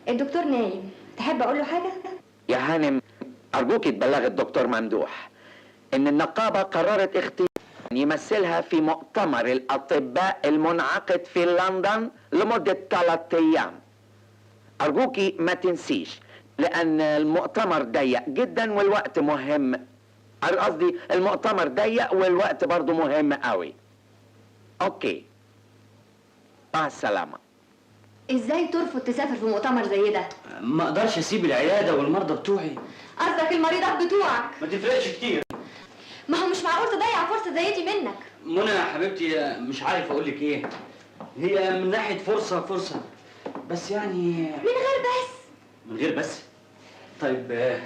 الدكتور نايم، تحب اقول له حاجة؟ يا هانم ارجوكي تبلغي الدكتور ممدوح ان النقابة قررت اختيار يمثلها في مؤتمر الاطباء المنعقد في لندن لمدة 3 ايام. ارجوكي ما تنسيش، لان المؤتمر ضيق جدا والوقت مهم. قصدي المؤتمر ضيق والوقت برضه مهم قوي. okay، مع السلامة. ازاي ترفض تسافر في مؤتمر زي ده؟ ما اقدرش اسيب العيادة والمرضى بتوعي. قصدك المريضات بتوعك؟ ما تفرقش كتير. ما هو مش معقول تضيع فرصة زي دي منك. منى يا حبيبتي مش عارف اقول لك ايه. هي من ناحية فرصة بس يعني. من غير بس. من غير بس؟ طيب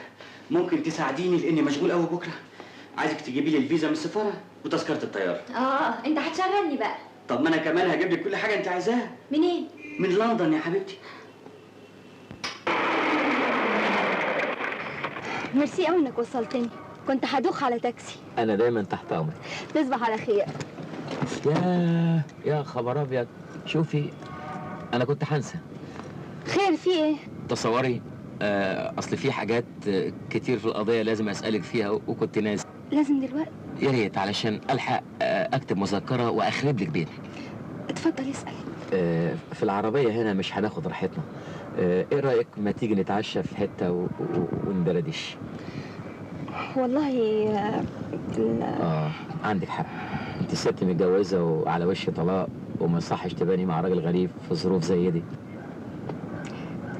ممكن تساعديني لاني مشغول قوي بكره؟ عايزك تجيبي لي الفيزا من السفارة وتذكره الطيارة. انت هتشغلني بقى. طب ما انا كمان هجيب لك كل حاجة انت عايزاها. منين؟ من لندن يا حبيبتي. ميرسي قوي انك وصلتني، كنت هدوخ على تاكسي. انا دايما تحت امرك. تصبح على خير. يا خبر ابيض. شوفي انا كنت هنسى. خير في ايه؟ تصوري اصل في حاجات كتير في القضية لازم اسالك فيها وكنت ناسي. لازم دلوقتي؟ يا ريت علشان الحق اكتب مذكره واخرب لك بيتك. اتفضل اسال. في العربية هنا مش هناخد راحتنا. ايه رايك ما تيجي نتعشى في حتة وندردش؟ والله عندك حق، انت ست متجوزة وعلى وش طلاق وما صحش تباني مع راجل غريب في ظروف زي دي.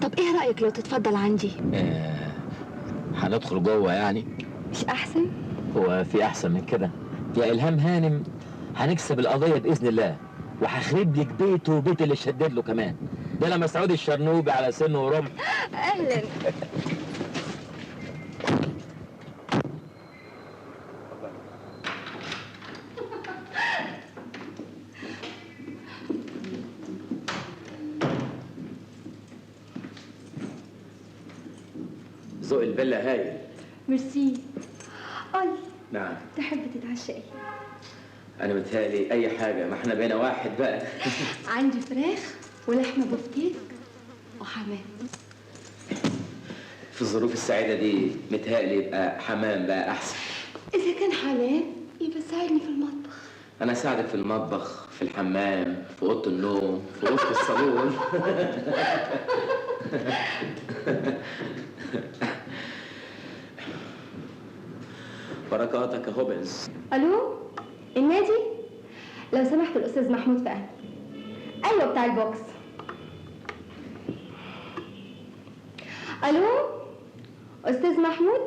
طب ايه رايك لو تتفضل عندي؟ هندخل جوه يعني؟ مش احسن؟ هو في احسن من كده يا الهام هانم؟ هنكسب القضية باذن الله وهخرب لك بيته وبيت اللي شدد له كمان. ده انا مسعود الشرنوبي على سنة ورمح. اهلا. ذوق الفيلا هايل. ميرسي. قولي. نعم. تحب تتعشى ايه؟ انا متهيألي اي حاجة، ما احنا بقينا واحد بقى. عندي فراخ ولحمه بفتيك وحمام. في الظروف السعيدة دي متهيألي يبقى حمام بقى احسن. اذا كان حمام يبقى ساعدني في المطبخ. انا اساعدك في المطبخ، في الحمام، في اوضة النوم، في اوضة الصالون. بركاتك يا هوبنز. الو، النادي؟ لو سمحت الاستاذ محمود فهمي. ايوه بتاع البوكس. الو استاذ محمود،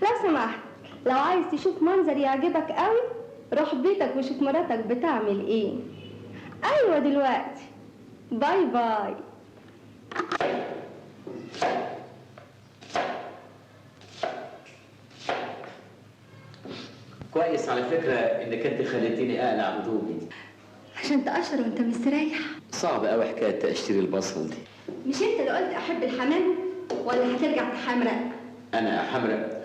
لو سمحت لو عايز تشوف منظر يعجبك قوي روح بيتك وشوف مراتك بتعمل ايه. ايوه دلوقتي. bye bye. كويس على فكرة انك انت خليتيني اقلع هدومي عشان تقشر وانت مستريح. صعب قوي حكاية تقشير البصل دي. مش انت اللي قلت احب الحمام ولا هترجع تحمرق؟ انا حمرق؟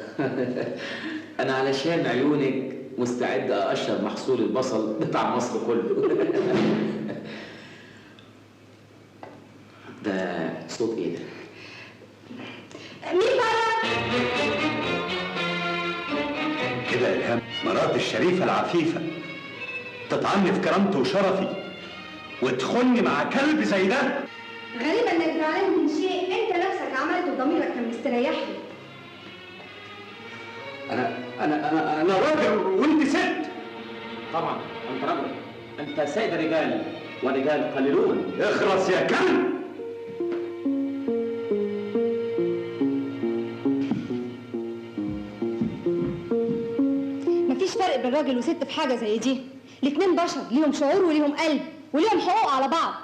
انا علشان عيونك مستعد اقشر محصول البصل بتاع مصر كله. ده صوت ايه ده؟ مراتي الشريفة العفيفة تطعني في كرامتي وشرفي وتخني مع كلب زي ده؟ غريبة انك زعلان من شيء انت نفسك عملته وضميرك كان مستريح له. انا انا انا انا راجل وانت ست. طبعا انت رجل، انت سيد الرجال والرجال قليلون. اخرس يا كلب. مفيش فرق بين راجل وست في حاجة زي دي، الاتنين بشر ليهم شعور وليهم قلب وليهم حقوق على بعض.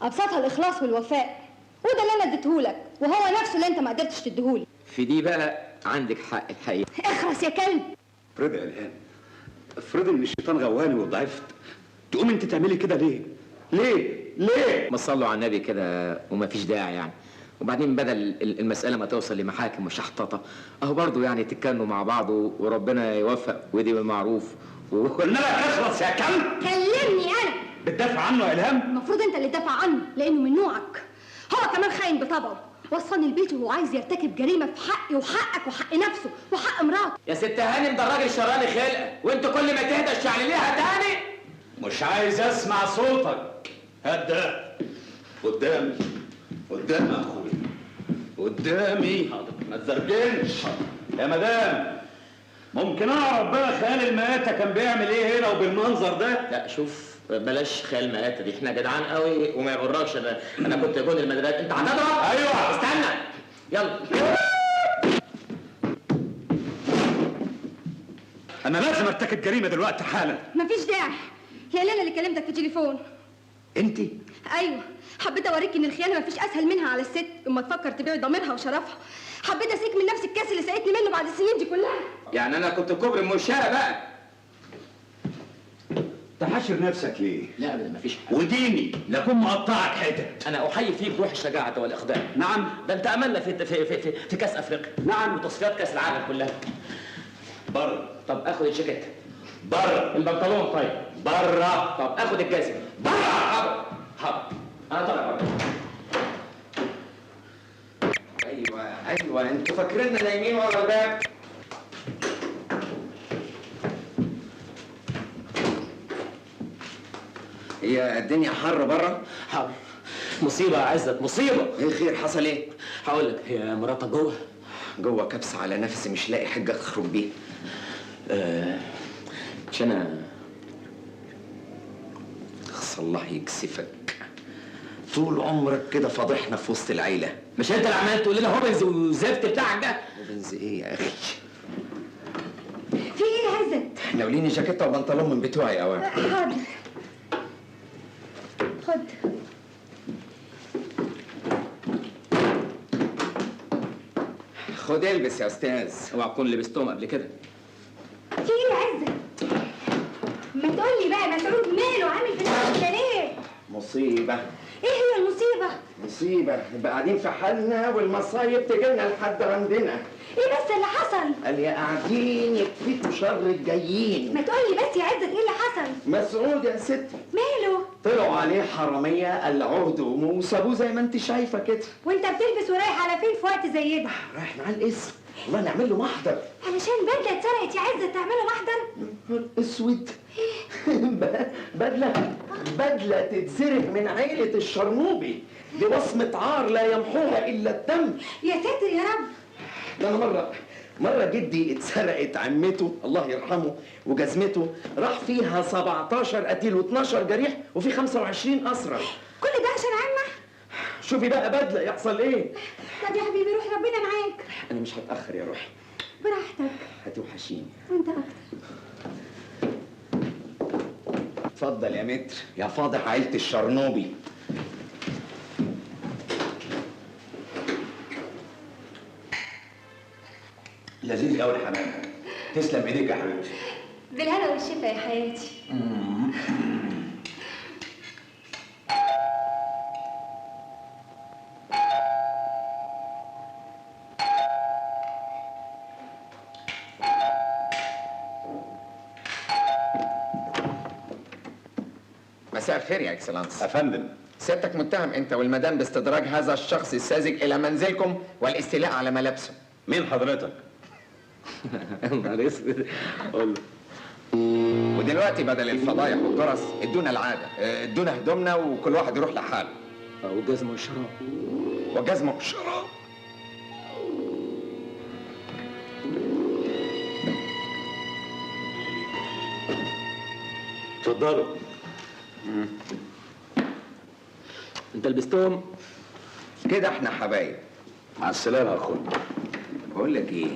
ابسطها الاخلاص والوفاء، وده اللي انا اديتهولك وهو نفسه اللي انت ما قدرتش تديهولي. في دي بقى عندك حق الحقيقة. اخرس يا كلب. افرضي يا الهام، افرضي ان الشيطان غواني وضعفت، تقوم انت تعملي كده ليه؟ ليه؟ ليه؟ ما صلوا على النبي كده ومفيش داعي يعني. وبعدين بدل المسألة ما توصل لمحاكم وشحططة، اهو برضه يعني تتكلموا مع بعض وربنا يوفق ودي بالمعروف. قلنا لك اخلص يا كلب. كلمني انا. بتدافع عنه يا الهام؟ المفروض انت اللي تدافع عنه لانه من نوعك. هو كمان خاين بطبعه، وصلني البيت وهو عايز يرتكب جريمة في حقي وحقك وحق نفسه وحق مراته. يا ست هانم ده الراجل شراني خلقه، وانت كل ما تهدى تشعلليها تاني. مش عايز اسمع صوتك. هات ده قدامي، قدامي يا اخويا، قدامي. ما تزرجنش يا مدام. ممكن اعرف بقى خيال المآتة كان بيعمل ايه هنا وبالمنظر ده؟ لا شوف، بلاش خيال مآتة دي، احنا جدعان قوي وما يغركش. انا كنت جون المدرسة. انت هتضرب؟ ايوه. استنى يلا. انا لازم ارتكب جريمة دلوقتي حالا. مفيش داعي، هي ليلى اللي كلمتك في التليفون. انت؟ ايوه، حبيت اوريك ان الخيانة مفيش اسهل منها على الست اما تفكر تبيع ضميرها وشرفها. حبيت اسيك من نفس الكاس اللي سقيتني منه بعد السنين دي كلها. يعني انا كنت كوبري المشاة بقى. تحشر نفسك ليه؟ لا ابدا مفيش حاجة. وديني لاكون مقطعك حتت. انا احيي فيك روح الشجاعة والاقدام. نعم. ده انت املنا في في في, في, في كاس افريقيا. نعم. وتصفيات كاس العالم كلها. بره. طب اخد الجاكيت. بره. البنطلون. طيب بره. طب اخد الجزمة. بره. حاضر حاضر، انا طالع بره. ايوه ايوه، انتوا فاكريننا نايمين ورا الباب؟ هي الدنيا حر بره؟ حر. مصيبة يا عزت، مصيبة. ايه خير، حصل ايه؟ هقول لك. هي مراتك جوه؟ جوه كبسة على نفسي، مش لاقي حاجة اخرج بيها. مش انا. خص الله يكسفك، طول عمرك كده فاضحنا في وسط العيلة. مش انت اللي عمال تقول لنا هوبنز والزفت بتاعك ده؟ هوبنز ايه يا اخي؟ في ايه يا عزت؟ ناوليني جاكيته وبنطلون من بتوعي يا اوام. حاضر، خد. خد البس يا استاذ. اوعى تكون لبستهم قبل كده. في ايه يا عزت؟ ما تقولي بقى مسعود ماله عامل في نفسه كده ليه؟ مصيبة. ايه هي المصيبة؟ مصيبة، نبقى قاعدين في حالنا والمصايب تجيلنا لحد عندنا. ايه بس اللي حصل؟ قال يا قاعدين يكفيكوا شر الجايين. ما تقولي بس يا عزت ايه اللي حصل؟ مسعود يا ستي. ماله؟ طلعوا عليه حرامية قلعوه هدومه وسابوه زي ما انت شايفة كده. وانت بتلبس ورايح على فين في وقت زي ده؟ رايح معاه القسم، والله نعمل له محضر. علشان بدلة اتسرقت يا عزت تعمله محضر؟ نهار اسود. بدلة تتسرق من عيلة الشرنوبي، دي وصمة عار لا يمحوها إلا الدم. يا ساتر يا رب. ده أنا مرة جدي اتسرقت عمته الله يرحمه وجزمته، راح فيها 17 قتيل و12 جريح وفي 25 أسرى. كل ده عشان عمة؟ شوفي بقى بدلة يحصل إيه؟ طب يا حبيبي روح ربنا معاك. أنا مش هتأخر يا روحي. براحتك. هتوحشيني. وأنت أكتر. اتفضل يا متر يا فاضح عيلة الشرنوبي. لذيذ قوي الحمام، تسلم ايديك يا حبيبتي. بالهنا والشفا يا حياتي. مساء الخير يا excellence. افندم، سيادتك متهم انت والمدام باستدراج هذا الشخص الساذج الى منزلكم والاستيلاء على ملابسه. مين حضرتك؟ نهار اسود. قول له ودلوقتي بدل الفضايح والجرس ادونا العادة، ادونا هدومنا وكل واحد يروح لحاله. والجزمه والشراب. والجزمه والشراب. اتفضلوا. انت لبستهم؟ كده احنا حبايب. مع السلامة يا اخويا. بقول لك ايه؟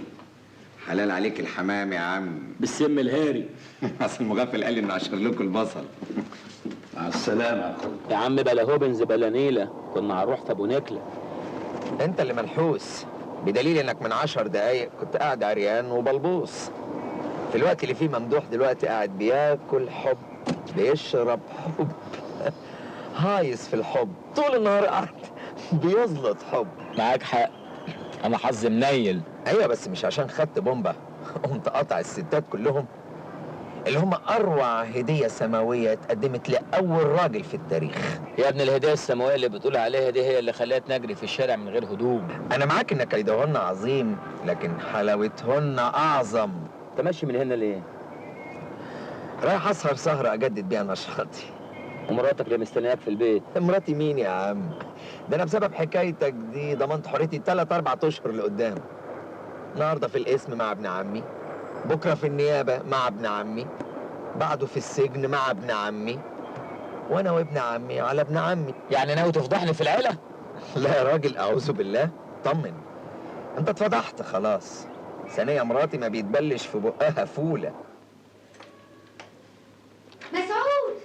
حلال عليك الحمام يا عم. بالسم الهاري. اصل المغفل قال لي انه عشر لكم البصل. مع السلامة يا اخويا. يا عم بلا هوبنز بلا نيله، كنا هنروح في ابو نكله. انت اللي منحوس، بدليل انك من 10 دقايق كنت قاعد عريان وبلبوص. في الوقت اللي فيه ممدوح دلوقتي قاعد بياكل حب، بيشرب حب، هايص في الحب، طول النهار قاعد بيزلط حب. معاك حق، انا حظي منيل. ايوه بس مش عشان خدت بومبا قمت قاطع الستات كلهم، اللي هم اروع هديه سماوية اتقدمت لاول راجل في التاريخ. يا ابن الهدية السماوية اللي بتقول عليها دي هي اللي خلتني اجري في الشارع من غير هدوم. انا معاك ان كيدهن عظيم، لكن حلاوتهن اعظم. انت ماشي من هنا ليه؟ رايح اسهر سهره اجدد بيها نشاطي. ومراتك اللي مستنياك في البيت؟ مراتي مين يا عم؟ ده انا بسبب حكايتك دي ضمنت حريتي 3 4 اشهر لقدام. النهارده في القسم مع ابن عمي، بكره في النيابة مع ابن عمي، بعده في السجن مع ابن عمي، وانا وابن عمي على ابن عمي. يعني ناوي تفضحني في العيلة؟ لا يا راجل اعوذ بالله، طمن، انت اتفضحت خلاص. ثانية مراتي ما بيتبلش في بقها فوله. مسعود،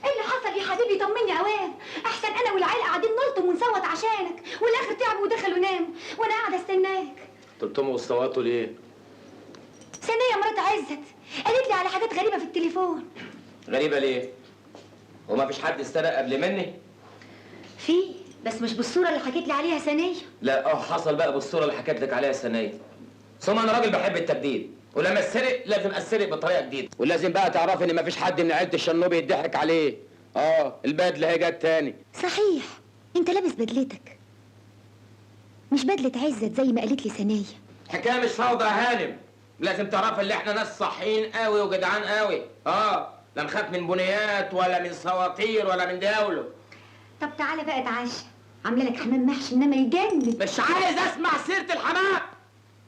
ايه اللي حصل يا حبيبي؟ طمني اوام، احسن انا والعيلة قاعدين نلطم ونصوت عشانك، والاخر تعبوا ودخلوا ناموا وانا قاعدة استناك. تلطموا وتصوتوا ليه؟ ثانية مرات عزت قالت لي على حاجات غريبة في التليفون. غريبة ليه؟ وما فيش حد استرق قبل مني؟ في، بس مش بالصورة اللي حكيت لي عليها ثانية. لا حصل بقى بالصورة اللي حكيت لك عليها ثانية. ثم انا راجل بحب التجديد، ولما اتسرق لازم اتسرق بطريقة جديدة، ولازم بقى تعرفي ان مفيش حد من عيله الشنوبي يضحك عليه. البدلة هي جت تاني. صحيح، انت لابس بدلتك، مش بدله عزت زي ما قالت لي ثانية. حكاية مش فوضى يا هانم، لازم تعرفي ان احنا ناس صحيين قوي وجدعان قوي. لا نخاف من بنيات ولا من سواطير ولا من دولة. طب تعالى بقى اتعشى، عامله لك حمام محشي انما يجنن. مش عايز اسمع سيره الحمام،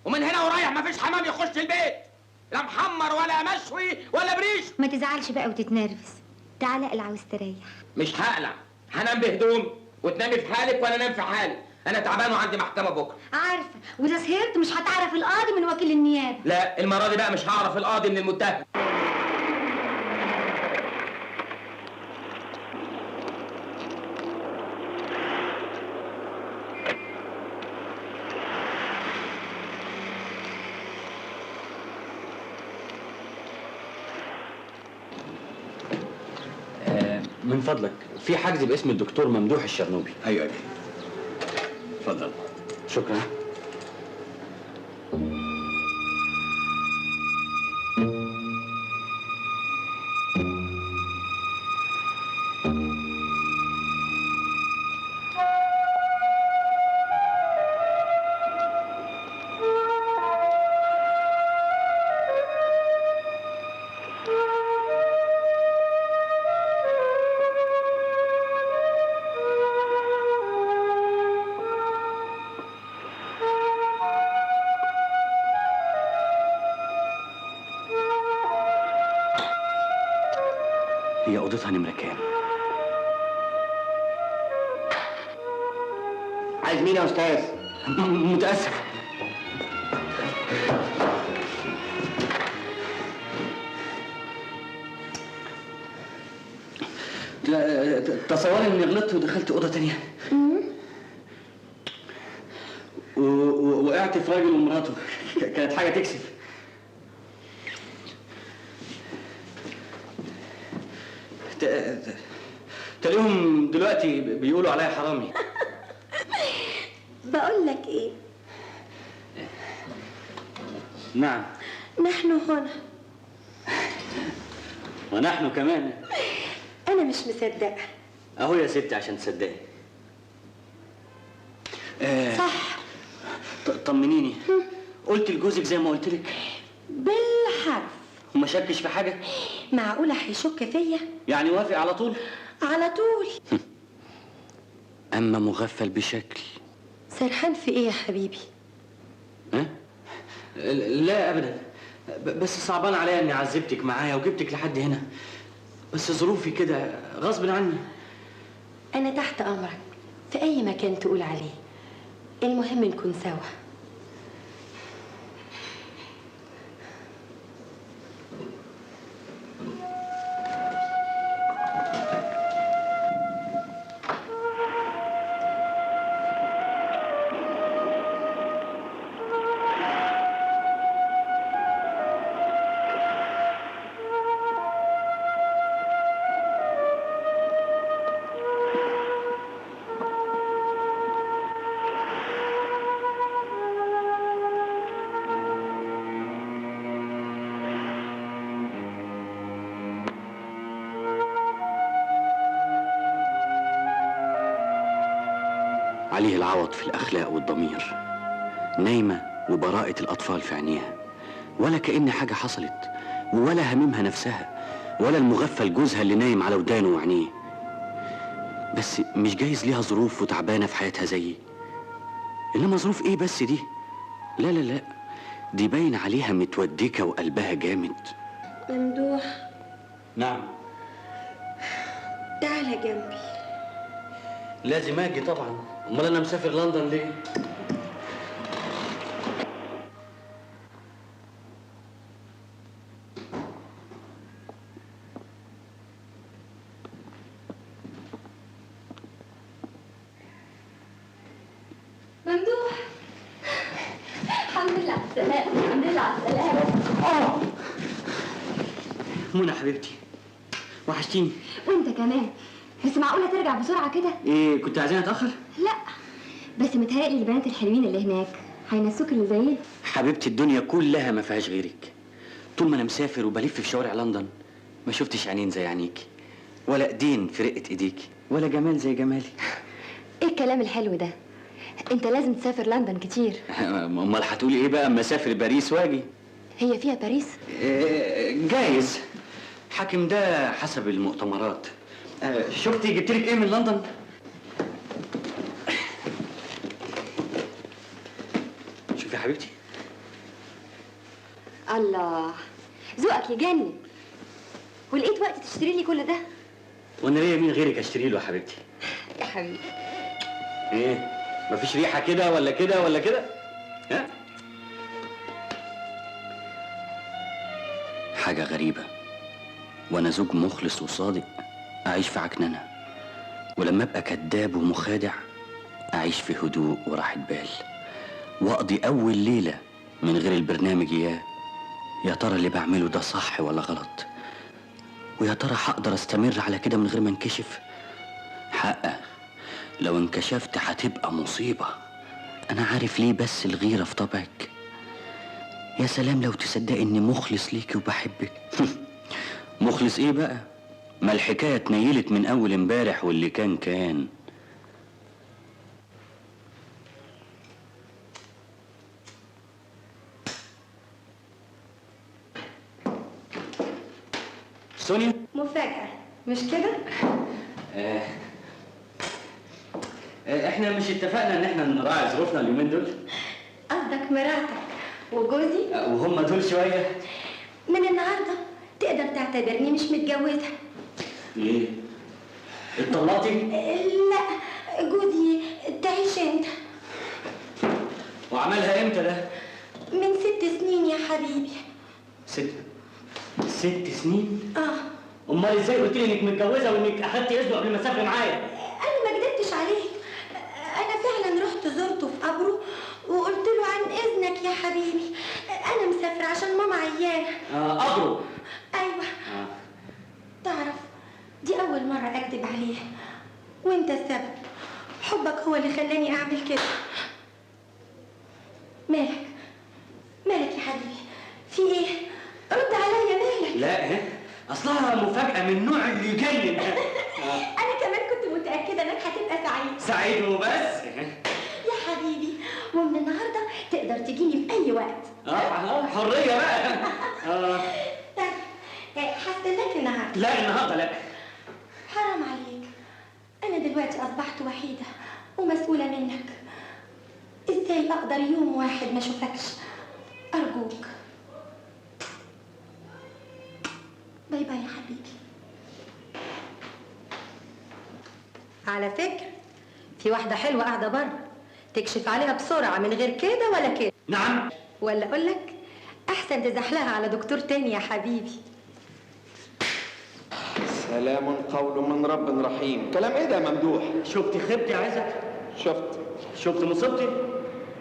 ومن هنا ورايح مفيش حمام يخش البيت، لا محمر ولا مشوي ولا بريش. ما تزعلش بقى وتتنرفز، تعالى اقلع واستريح. مش هقلع، هنام بهدوم وتنامي في حالك وانا انام في حالي. انا تعبان وعندي محكمة بكره. عارفه، واذا سهرت مش هتعرف القاضي من وكيل النيابة. لا المرة دي بقى مش هعرف القاضي من المتهم. من فضلك في حجز باسم الدكتور ممدوح الشرنوبي. ايوه اتفضل. شكرا. هي اوضتها نمره كام؟ عايز مين يا استاذ؟ متاسف. تصوري اني غلطت ودخلت اوضة تانية. وقعت في راجل ومراته، كانت حاجة تكسف. تلاقيهم دلوقتي بيقولوا عليا حرامي. بقول لك ايه؟ نعم. نحن هنا. ونحن كمان. انا مش مصدقه. اهو يا ستي عشان تصدقي. صح. طمنيني، قلت لجوزك زي ما قلت لك؟ بالحرف. وما وما شكش في حاجة؟ معقولة هيشك فيا؟ يعني وافق على طول؟ على طول. اما مغفل بشكل. سرحان في ايه يا حبيبي؟ ها؟ لا ابدا، بس صعبان عليا اني عذبتك معايا وجبتك لحد هنا، بس ظروفي كده غصب عني. انا تحت امرك في اي مكان تقول عليه، المهم نكون سوا. عليه العوض في الأخلاق والضمير، نايمة وبراءة الأطفال في عينيها، ولا كأن حاجة حصلت، ولا هممها نفسها، ولا المغفل جوزها اللي نايم على ودانه وعينيه. بس مش جايز ليها ظروف وتعبانة في حياتها زيي. إنما ظروف إيه بس دي؟ لا لا لا، دي باين عليها متودكة وقلبها جامد. ممدوح. نعم. تعالى جنبي. لازم أجي طبعا، امال انا مسافر لندن ليه؟ ممدوح، الحمد لله على السلامة. الحمد لله على السلامة. منى حبيبتي، وحشتيني. وانت كمان. بس معقولة ترجع بسرعة كده؟ ايه، كنت عايزاني اتأخر؟ لا، بس متهيألي البنات الحلوين اللي هناك هينسوك اللي زينا. حبيبتي الدنيا كلها ما فيهاش غيرك. طول ما انا مسافر وبلف في شوارع لندن ما شفتش عينين زي عينيكي، ولا ايدين في رقة ايديكي، ولا جمال زي جمالي. ايه الكلام الحلو ده؟ انت لازم تسافر لندن كتير. امال هتقولي ايه بقى اما اسافر باريس واجي؟ هي فيها باريس؟ إيه جايز. حاكم ده حسب المؤتمرات. شفتي جبتلك ايه من لندن؟ شوفي يا حبيبتي. الله، ذوقك يجنن. ولقيت وقت تشتري لي كل ده؟ وانا ليا مين غيرك اشتري له يا حبيبتي؟ يا حبيبي. ايه؟ مفيش ريحه كده ولا كده ولا كده؟ ها؟ حاجة غريبة، وانا زوج مخلص وصادق أعيش في عكننة، ولما أبقى كذاب ومخادع أعيش في هدوء وراحة بال، وأقضي أول ليلة من غير البرنامج إياه. يا ترى اللي بعمله ده صح ولا غلط؟ ويا ترى هقدر أستمر على كده من غير ما انكشف؟ حقا لو انكشفت هتبقى مصيبة. أنا عارف ليه بس الغيرة في طبعك. يا سلام لو تصدقي إني مخلص ليكي وبحبك. مخلص إيه بقى؟ ما الحكاية اتنيلت من أول امبارح واللي كان كان. سونيا؟ مفاجأة مش كده؟ احنا مش اتفقنا ان احنا نراعي ظروفنا اليومين دول؟ قصدك مراتك وجوزي؟ وهم دول شوية. من النهارده تقدر تعتبرني مش متجوزة. ايه؟ اتطلقتي؟ لا، جوزي تعيش انت. وعملها امتى ده؟ من 6 سنين يا حبيبي. 6 سنين؟ اه. امال ازاي قلت لي انك متجوزة وانك اخدتي اذنه قبل ما تسافري معايا؟ انا ما كدبتش عليك، انا فعلا رحت زرته في قبره وقلت له عن اذنك يا حبيبي انا مسافرة عشان ماما عيانه. قبره؟ ايوه. تعرف دي اول مرة اكدب عليه، وانت السبب، حبك هو اللي خلاني اعمل كده. مالك مالك يا حبيبي؟ في ايه؟ رد عليا، مالك؟ لا اصلها مفاجأة من النوع اللي يجنن. انا كمان كنت متأكدة انك هتبقى سعيد. سعيد وبس يا حبيبي. ومن النهارده تقدر تجيني في اي وقت. حرية بقى. طيب النهارده. لا النهارده لا. حرام عليك، انا دلوقتي اصبحت وحيده ومسؤولة منك. ازاي اقدر يوم واحد ما اشوفكش؟ ارجوك. bye bye يا حبيبي. على فكرة في واحدة حلوة قاعدة بره، تكشف عليها بسرعة من غير كده ولا كده. نعم. ولا اقول لك احسن تزحلها على دكتور تاني يا حبيبي. سلام قول من رب رحيم. كلام ايه ده يا ممدوح؟ شفت خيبتي يا عزت؟ شفت. شفت مصيبتي؟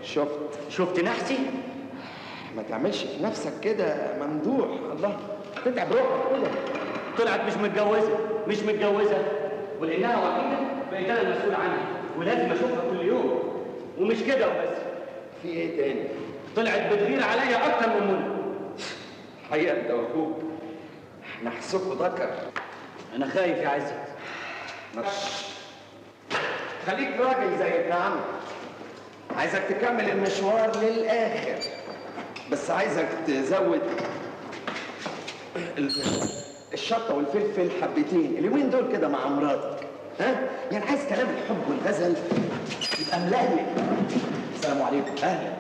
شفت. شفت نحسي؟ ما تعملش في نفسك كده يا ممدوح، الله تتعب روحك كده. طلعت مش متجوزة، مش متجوزة، ولانها وحيده بقيت انا المسؤول عنها ولازم اشوفها كل يوم. ومش كده وبس، في ايه تاني؟ طلعت بتغير عليا اكتر من منى. الحقيقة انت واخوك نحسكوا ذكر. انا خايف يا عزت. خليك راجل زي ابن عمك. عايزك تكمل المشوار للاخر، بس عايزك تزود الشطه والفلفل حبتين اليومين دول كده مع مراتك. ها؟ يعني عايز كلام الحب والغزل يبقى ملهلك. السلام عليكم. اهلا.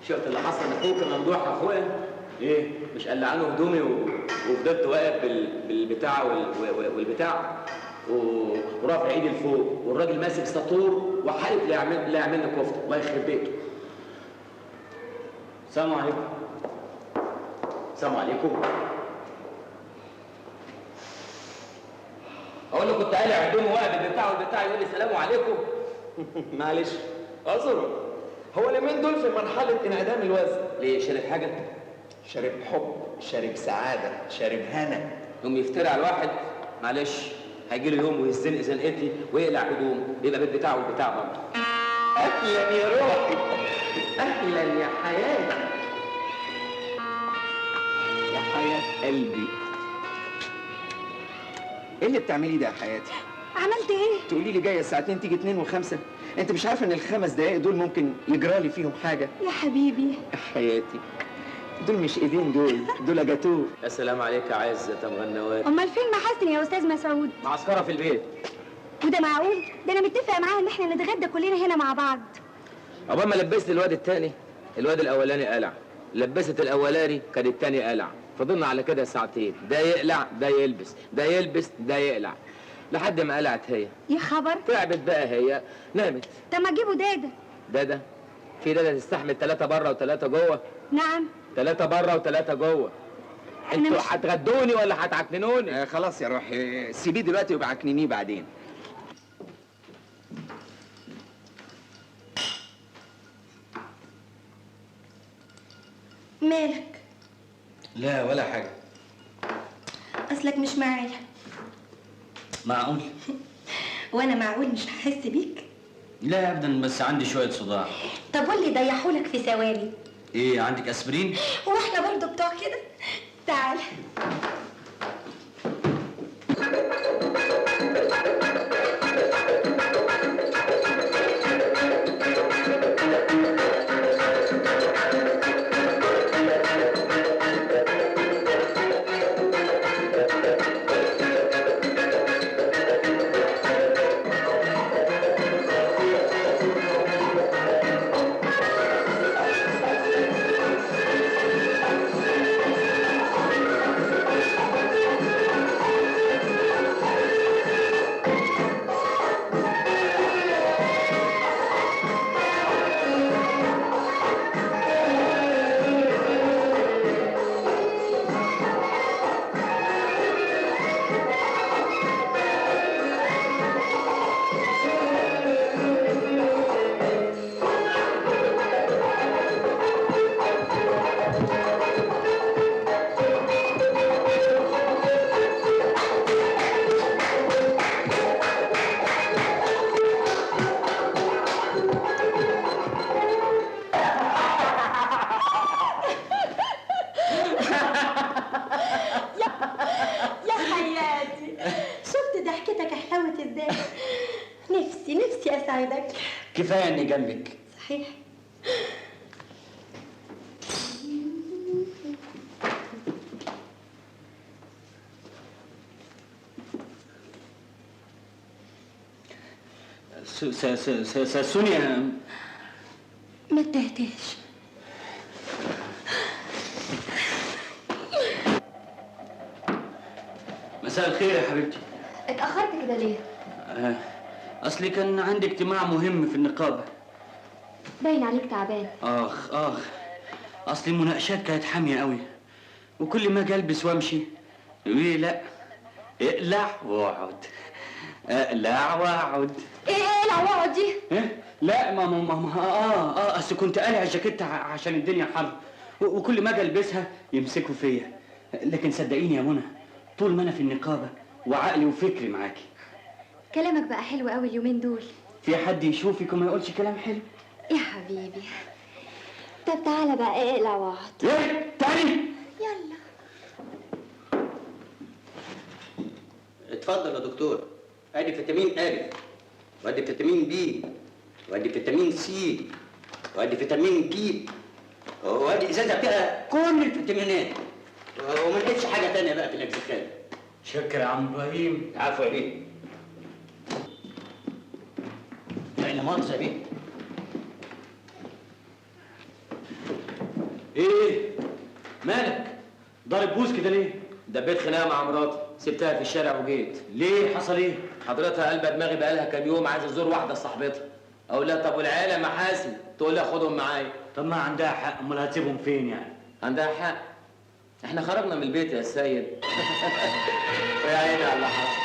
شفت اللي حصل لاخوك ممدوح اخويا؟ ايه؟ مش قلعانه هدومي وفضلت واقف بالبتاع والبتاع ورافع ايدي لفوق، والراجل ماسك ساطور وحالف لا يعمل لي كفته، الله يخرب بيته. السلام عليكم. السلام عليكم. اقول له كنت قالع هدومي واقف بالبتاع والبتاع، يقول لي السلام عليكم. معلش اعذره، هو اليومين دول في مرحلة انعدام الوزن. ليه؟ شارب حاجة؟ شارب حب، شارب سعادة، شارب هنا. يوم يفتري على الواحد، معلش هيجي له يوم ويزنق زنقتي ويقلع هدومه، يبقى بالبتاع والبتاع برضه. اهلا يا روحي، اهلا يا حياتي، يا حياة قلبي. ايه اللي بتعمليه ده يا حياتي؟ عملت ايه؟ تقولي لي جاية الساعة 2 تيجي 2:05، انت مش عارفه ان ال5 دقايق دول ممكن يجرى لي فيهم حاجة؟ يا حبيبي يا حياتي، دول مش ايدين، دول جاتوه. يا سلام عليك يا عزت يا مغنوات. امال فين محاسن يا استاذ مسعود؟ معسكره في البيت. وده معقول؟ ده انا متفقه معاها ان احنا نتغدى كلنا هنا مع بعض. عقبال ما لبست الواد الثاني، الواد الاولاني قلع، لبست الاولاني كان الثاني قلع، فضلنا على كده ساعتين، ده يقلع ده يلبس، ده يلبس ده يقلع، لحد ما قلعت هي. يا خبر. تعبت بقى هي، نامت. طب ما تجيبوا داده. داده؟ في داده تستحمل 3 بره و3 جوه؟ نعم، 3 بره و3 جوه. انتوا هتغدوني ولا هتعكننوني؟ خلاص يا روحي، سيبيه دلوقتي ويبقى عكننيه بعدين. مالك؟ لا ولا حاجة. أصلك مش معايا. معقول؟ وأنا معقول مش هحس بيك؟ لا أبدا، بس عندي شوية صداع. طب واللي ضيعهولك في ثواني؟ إيه عندك أسبرين؟ هو إحنا برضه بتوع كده؟ تعال. نفسي اساعدك. كفاية اني جنبك. صحيح. سونيا. ما تهتش. مساء الخير يا حبيبتي. اتأخرت كده ليه؟ أصلي كان عندي اجتماع مهم في النقابة. باين عليك تعبان. آخ آخ، أصل المناقشات كانت حامية قوي، وكل ما أجي ألبس وأمشي يقولوا لي لا، اقلع واقعد، اقلع واقعد. إيه اقلع واقعد دي؟ إيه؟ لا ما ما ما أصل كنت قالع الجاكيتة عشان الدنيا حر، وكل ما أجي ألبسها يمسكوا فيا. لكن صدقيني يا منى، طول ما أنا في النقابة وعقلي وفكري معاكي. كلامك بقى حلو قوي اليومين دول. في حد يشوفك وما يقولش كلام حلو؟ يا حبيبي. طب تعالى بقى اقلع واقعد. ايه؟ تاني؟ يلا. اتفضل يا دكتور. ادي فيتامين أ، وادي فيتامين ب، وادي فيتامين سي، وادي فيتامين ج، وادي ازازة فيها كل الفيتامينات، وما لقيتش حاجة تانية بقى في الاجزخانه. شكرا يا عم ابراهيم. العفو يا بيه. لا مؤاخذة يا بيه. ايه مالك ضارب بوز كده ليه؟ دبيت خناقه مع مراتي، سبتها في الشارع وجيت. ليه؟ حصل ايه؟ حضرتها قلبه دماغي بقالها كام يوم عايزه تزور واحدة صاحبتها. اقول لها طب والعيلة محاسن؟ تقول لي خدهم معايا. طب ما عندها حق، امال هتسيبهم فين يعني؟ عندها حق، احنا خرجنا من البيت يا سيد. ويا عيني على اللي حصل.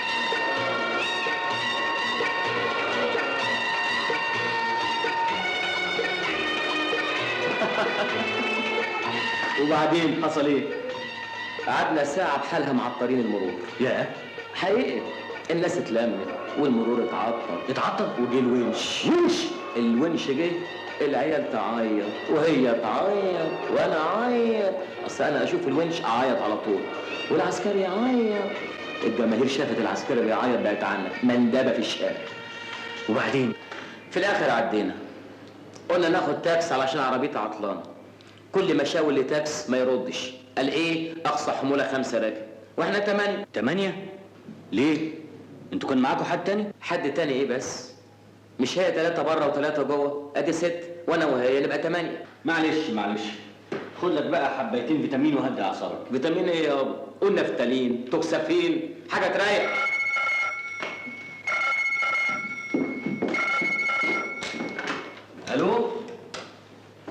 وبعدين حصل ايه؟ قعدنا ساعة بحالها معطلين المرور. ياه حقيقي، الناس اتلمت والمرور اتعطل. اتعطل؟ وجه الونش. ونش؟ الونش جه، العيال تعيط وهي تعيط وانا اعيط، اصل انا اشوف الونش اعيط على طول، والعسكري يعيط. الجماهير شافت العسكري بيعيط بقت عنك مندبه في الشارع. وبعدين؟ في الاخر عدينا، قلنا ناخد تاكس علشان عربيتي عطلانه. كل ما شاور لتاكس ما يردش، قال ايه؟ اقصى حمولة 5 راكب، واحنا 8. 8؟ ليه؟ انتوا كان معاكوا حد تاني؟ حد تاني ايه بس؟ مش هي 3 بره و3 جوه، ادي 6، وانا وهي نبقى 8. معلش معلش، خد لك بقى حبايتين فيتامين وهدي اعصابك. فيتامين ايه يابا؟ قلنا نفتالين، توكسافين، حاجة تريح. الو،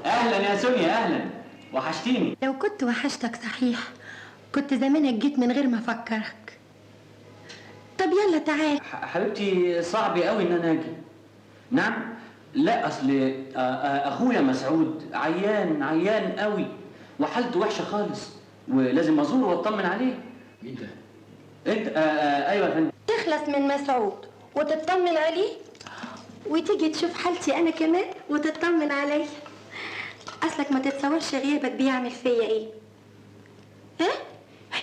اهلا يا سونيا، اهلا، وحشتيني. لو كنت وحشتك صحيح كنت زمانك جيت من غير ما افكرك. طب يلا تعال. حبيبتي صعب قوي ان انا اجي. نعم؟ لا اصل اخويا مسعود عيان عيان قوي وحالته وحشة خالص، ولازم ازوره واطمن عليه. مين ده؟ انت؟ ايوه يا فندم. تخلص من مسعود وتطمن عليه وتيجي تشوف حالتي انا كمان وتطمن عليا. اصلك ما تتصورش غيابك بيعمل فيا ايه. ها؟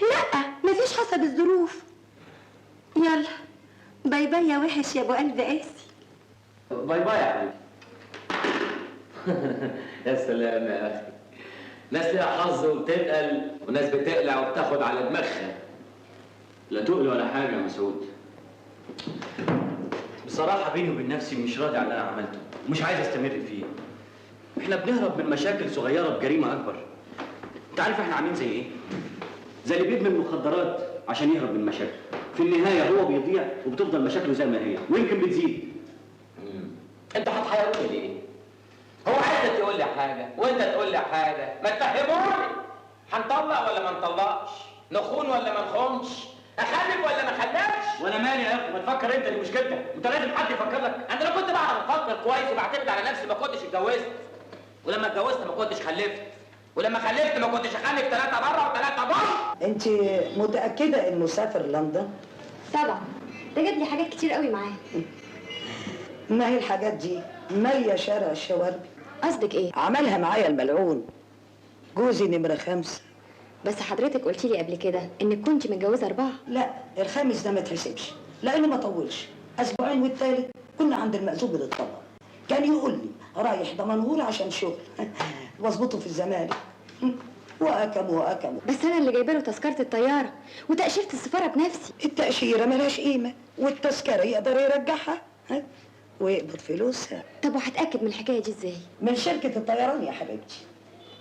لا مفيش حسب الظروف. يلا bye bye يا وحش يا ابو قلب قاسي. bye bye يا حبيبي. يا سلام يا اخي، ناس ليها حظ وبتتقل وناس بتقلع وبتاخد على دماغها. لا تقل ولا حاجة يا مسعود. بصراحة بيني وبين نفسي مش راضي على اللي انا عملته ومش عايز استمر فيه. احنا بنهرب من مشاكل صغيرة بجريمة اكبر. انت عارف احنا عاملين زي ايه؟ زي اللي بيدمن مخدرات عشان يهرب من مشاكله. في النهاية هو بيضيع وبتفضل مشاكله زي ما هي ويمكن بتزيد. انت هتحيروني ليه؟ هو عايزك تقول لي حاجة وانت تقول لي حاجة، ما تفهموني. هنطلق ولا ما نطلقش؟ نخون ولا ما نخونش؟ اخلف ولا ما اخلفش؟ وانا مالي يا اخي؟ ما تفكر انت، دي مشكلتك، انت لازم حد يفكر لك. انا لو كنت بعرف افكر كويس وبعتمد على نفسي ما كنتش اتجوزت، ولما اتجوزت ما كنتش خلفت، ولما خلفت ما كنتش اخلف 3 بره و3 جوه. انت متاكدة انه سافر لندن؟ طبعا، ده جاب لي حاجات كتير قوي معاه. ما هي الحاجات دي؟ ماليه شارع الشواربي. قصدك ايه؟ عملها معايا الملعون جوزي نمره 5. بس حضرتك قلتي لي قبل كده انك كنت متجوزة 4. لا، الخامس ده ما اتحسبش لانه ما طولش، اسبوعين والتالت كنا عند المأذون بنتطلق. كان يقول لي رايح دمنهور عشان شغل واظبطه في الزمالك واكم واكم. بس انا اللي جايبه له تذكره الطيارة وتاشيره السفارة بنفسي. التاشيره ملهاش قيمة والتذكره يقدر يرجعها. ويقبض فلوسها. طب وهتأكد من الحكاية دي ازاي؟ من شركة الطيران يا حبيبتي،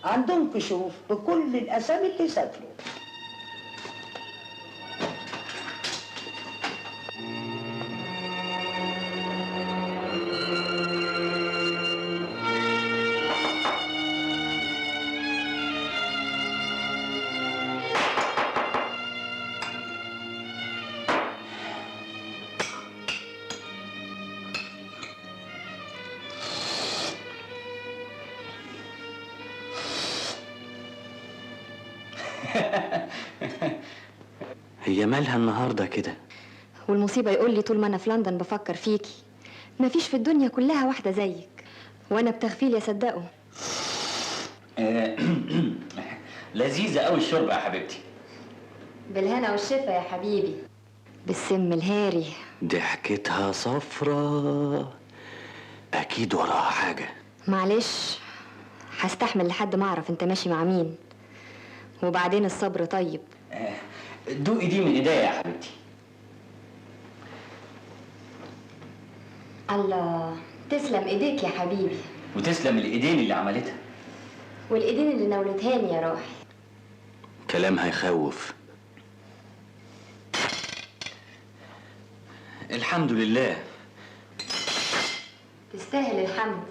عندهم كشوف بكل الأسامي اللي سافروا. هي مالها النهارده كده؟ والمصيبة يقول لي طول ما انا في لندن بفكر فيكي، مفيش في الدنيا كلها واحدة زيك، وانا بتغفيل يصدقه. لذيذة قوي الشوربة يا حبيبتي. بالهنا والشفا يا حبيبي. بالسم الهاري. ضحكتها صفرة، اكيد وراها حاجة. معلش هستحمل لحد ما اعرف انت ماشي مع مين، وبعدين الصبر طيب. دوقي دي من ايديا يا حبيبتي. الله، تسلم ايديك يا حبيبي. وتسلم الايدين اللي عملتها والايدين اللي ناولتهاني يا روحي. كلامها يخوف. الحمد لله. تستاهل الحمد.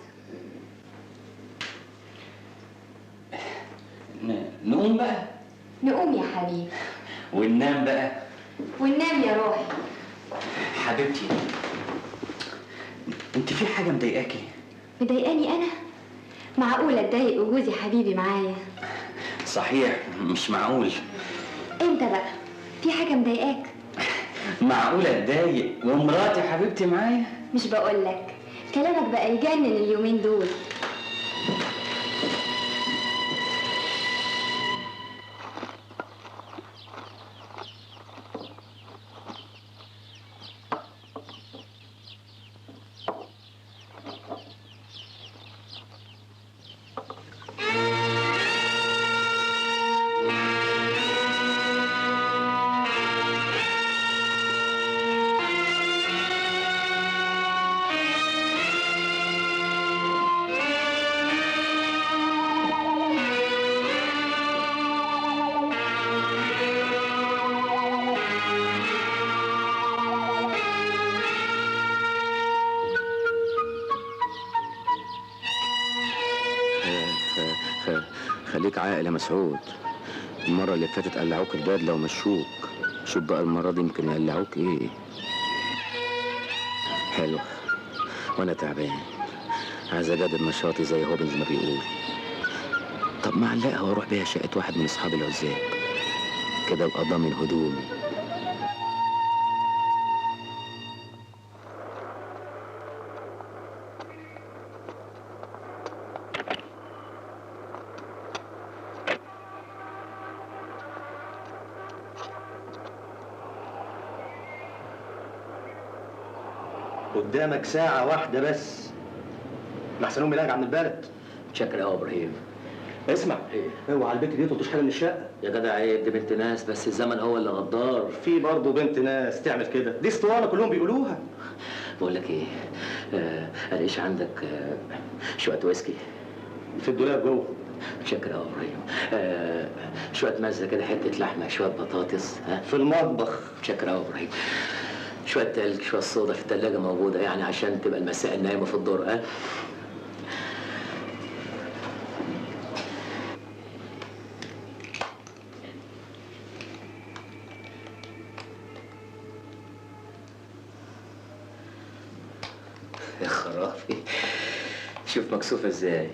نقوم بقى. نقوم يا حبيبي. وننام بقى. وننام يا روحي. حبيبتي، انت في حاجة مضايقاكي؟ مضايقاني انا؟ معقولة اتضايق وجوزي حبيبي معايا؟ صحيح مش معقول. انت بقى في حاجة مضايقاك؟ معقولة اتضايق ومراتي حبيبتي معايا؟ مش بقولك كلامك بقى يجنن اليومين دول. خليك عاقل يا مسعود. المرة اللي فاتت قلعوك البدلة ومشوك، شوف بقى المرة دي يمكن يقلعوك ايه. حلو، وانا تعبان عايز اجدد نشاطي زي هوبنز ما بيقول. طب ما اعلقها واروح بيها شقة واحد من اصحابي العزاب كده ابقى ضامن هدومي. قدامك ساعة واحدة بس لحسن امي راجعة من البلد. متشكر قوي يا ابراهيم. اسمع، ايه؟ اوعى البنت دي تلطش حاجة من الشقة. يا جدع عيب، دي بنت ناس بس الزمن هو اللي غدار. في برضه بنت ناس تعمل كده، دي اسطوانة كلهم بيقولوها. بقول لك ايه، الاقيش عندك شوية ويسكي؟ في الدولاب جوه. متشكر قوي يا ابراهيم. شوية مزة كده، حتة لحمة، شوية بطاطس. ها؟ في المطبخ. متشكر قوي يا ابراهيم. شوية تلج، شوية صودا في التلاجة موجودة، يعني عشان تبقى المسائل نايمة في الدور. ها؟ يا خرافي، شوف مكسوفة ازاي.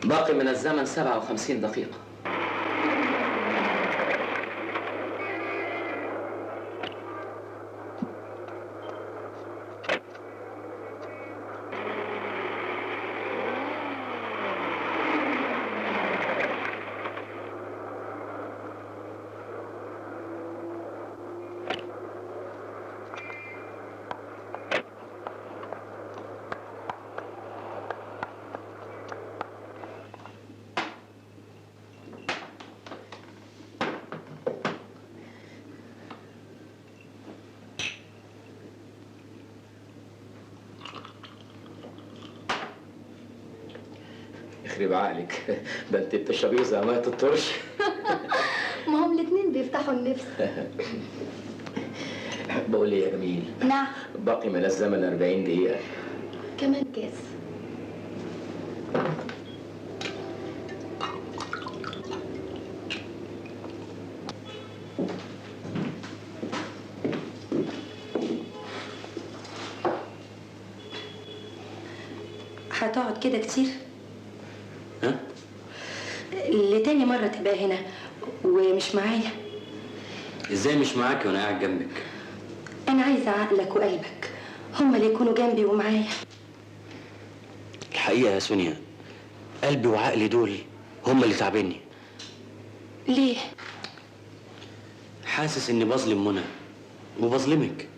باقي من الزمن 57 دقيقة. يخرب عقلك، ده انت بتشربيه زي مية الطرش. ما هم الاتنين بيفتحوا النفس. بقول ايه يا جميل؟ نعم. باقي من الزمن 40 دقيقة. كمان كاس. هتقعد كده كتير؟ ها؟ لتاني مرة تبقى هنا ومش معايا. ازاي مش معاكي وانا قاعد جنبك؟ أنا عايزة عقلك وقلبك هما اللي يكونوا جنبي ومعايا. الحقيقة يا سونيا قلبي وعقلي دول هما اللي تعبني. ليه؟ حاسس إني بظلم منى وبظلمك،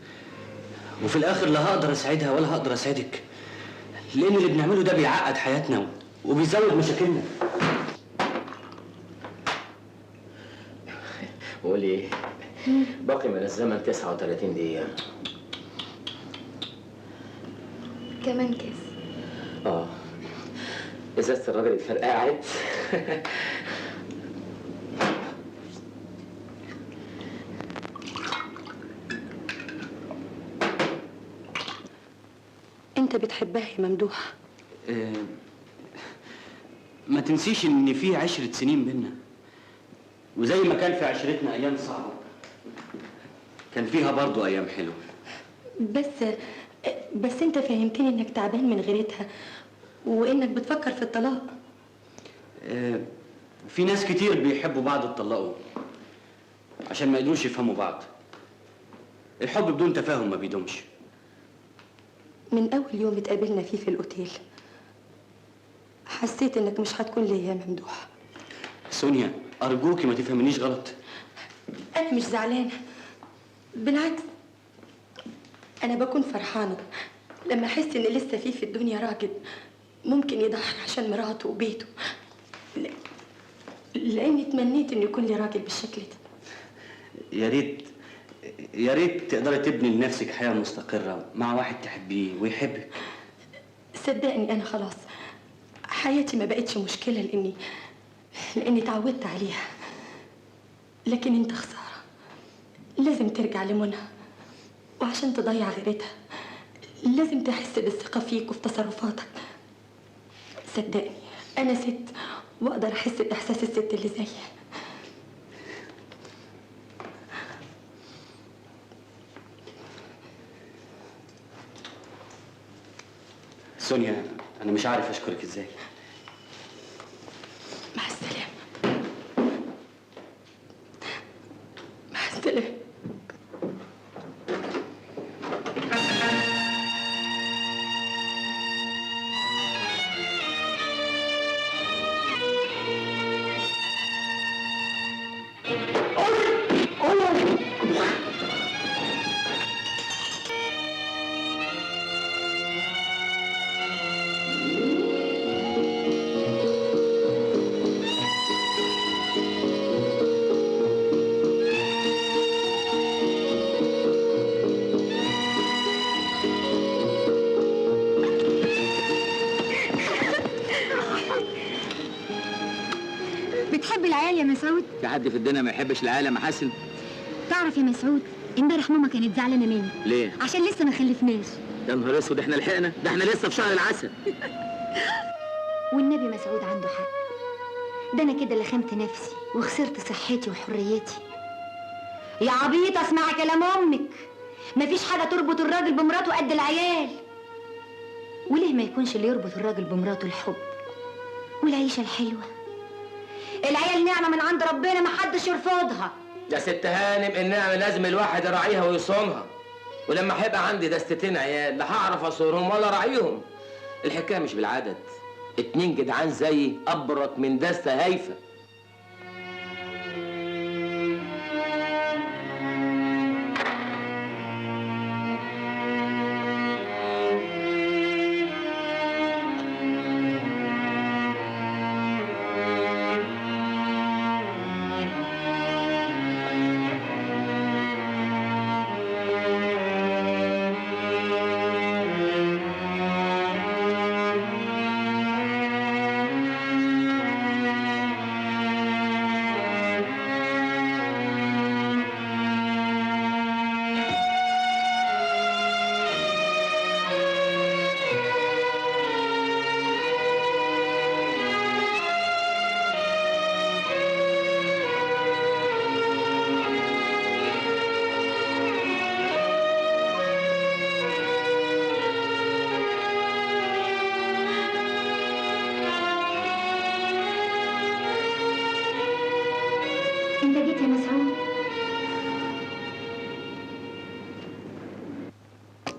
وفي الآخر لا هقدر أساعدها ولا هقدر أساعدك، لأن اللي بنعمله ده بيعقد حياتنا وبيزود مشاكلنا. بقول ايه؟ باقي من الزمن 39 دقيقة. كمان كاس. اه ازازة الراجل اتفرقعت. انت بتحبها يا ممدوح؟ ما تنسيش ان في 10 سنين بينا، وزي ما كان في عشرتنا ايام صعبة كان فيها برضو ايام حلوة. بس انت فهمتني انك تعبان من غيرتها وانك بتفكر في الطلاق. في ناس كتير بيحبوا بعض اتطلقوا عشان ما يقدروش يفهموا بعض. الحب بدون تفاهم ما بيدومش. من اول يوم اتقابلنا فيه في الاوتيل حسيت انك مش هتكون ليا يا ممدوح. سونيا ارجوكي ما تفهمنيش غلط. انا مش زعلانة، بالعكس انا بكون فرحانة لما احس ان لسه في الدنيا راجل ممكن يضحي عشان مراته وبيته، لاني تمنيت ان يكون لي راجل بالشكل ده. يا ريت يا ريت تقدري تبني لنفسك حياة مستقره مع واحد تحبيه ويحبك. صدقني انا خلاص حياتي ما بقتش مشكلة لاني اتعودت عليها، لكن انت خسارة، لازم ترجع لمنى، وعشان تضيع غيرتها لازم تحس بالثقة فيك وفي تصرفاتك. صدقني انا ست واقدر احس باحساس الست اللي زيي. سونيا انا مش عارف اشكرك ازاي. مع السلامة. مع السلامة. بتحب العيال يا مسعود؟ في حد في الدنيا ما يحبش العيال يا محاسن؟ تعرف يا مسعود امبارح ماما كانت زعلانة مني. ليه؟ عشان لسه ما خلفناش. يا نهار اسود، احنا لحقنا؟ ده احنا لسه في شهر العسل. والنبي مسعود عنده حق، ده انا كده لخمت نفسي وخسرت صحتي وحريتي. يا عبيطه اسمعي كلام امك، مفيش حاجة تربط الراجل بمراته قد العيال. وليه ما يكونش اللي يربط الراجل بمراته الحب والعيشه الحلوة؟ العيال نعمه من عند ربنا محدش يرفضها. يا ست هانم النعمة لازم الواحد يراعيها ويصونها، ولما هيبقى عندي دستتين عيال لا هعرف اصونهم ولا اراعيهم. الحكاية مش بالعدد، 2 جدعان زيي ابرك من دسته هايفة.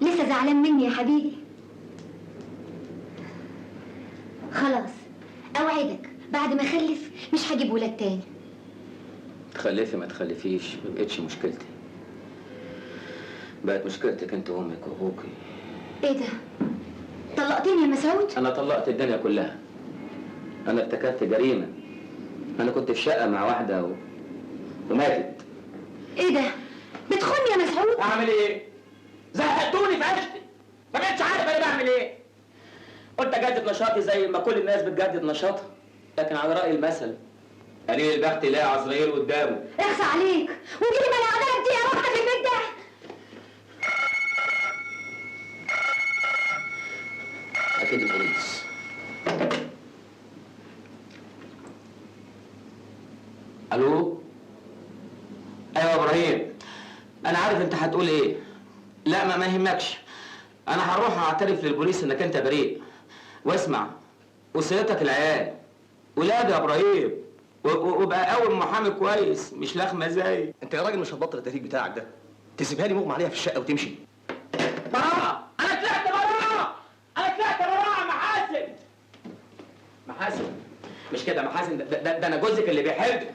لسه زعلان مني يا حبيبي؟ خلاص اوعدك بعد ما اخلف مش هجيب ولاد تاني. تخلفي ما تخلفيش ما بقتش مشكلتي، بقت مشكلتك انت وامك وابوكي. ايه ده؟ طلقتني يا مسعود؟ انا طلقت الدنيا كلها. انا ارتكبت جريمة. انا كنت في شقه مع واحدة وماتت. ايه ده؟ بتخوني يا مسعود؟ اعمل ايه؟ زهقتوني في عيشتي، ما بقتش عارف انا بعمل ايه. قلت اجدد نشاطي زي ما كل الناس بتجدد نشاطها، لكن على راي المثل قليل البخت يلاقي عزرائيل قدامه. اخصى عليك، ودي ما العدالة دي يا واحدة في البيت ده. اكيد البوليس. الو، ايوه يا ابراهيم، انا عارف انت هتقول ايه. لا ما يهمكش، انا هروح اعترف للبوليس انك انت بريء. واسمع، وصيتك العيال ولاد يا ابراهيم، وابقى قوي محامي كويس مش لخمه زي انت يا راجل. مش هتبطل التهريج بتاعك ده؟ تسيبها لي مغمى عليها في الشقة وتمشي؟ براءه، انا طلعت براءه، انا طلعت براءه. محاسن، محاسن مش كده محاسن، ده انا جوزك اللي بيحبك.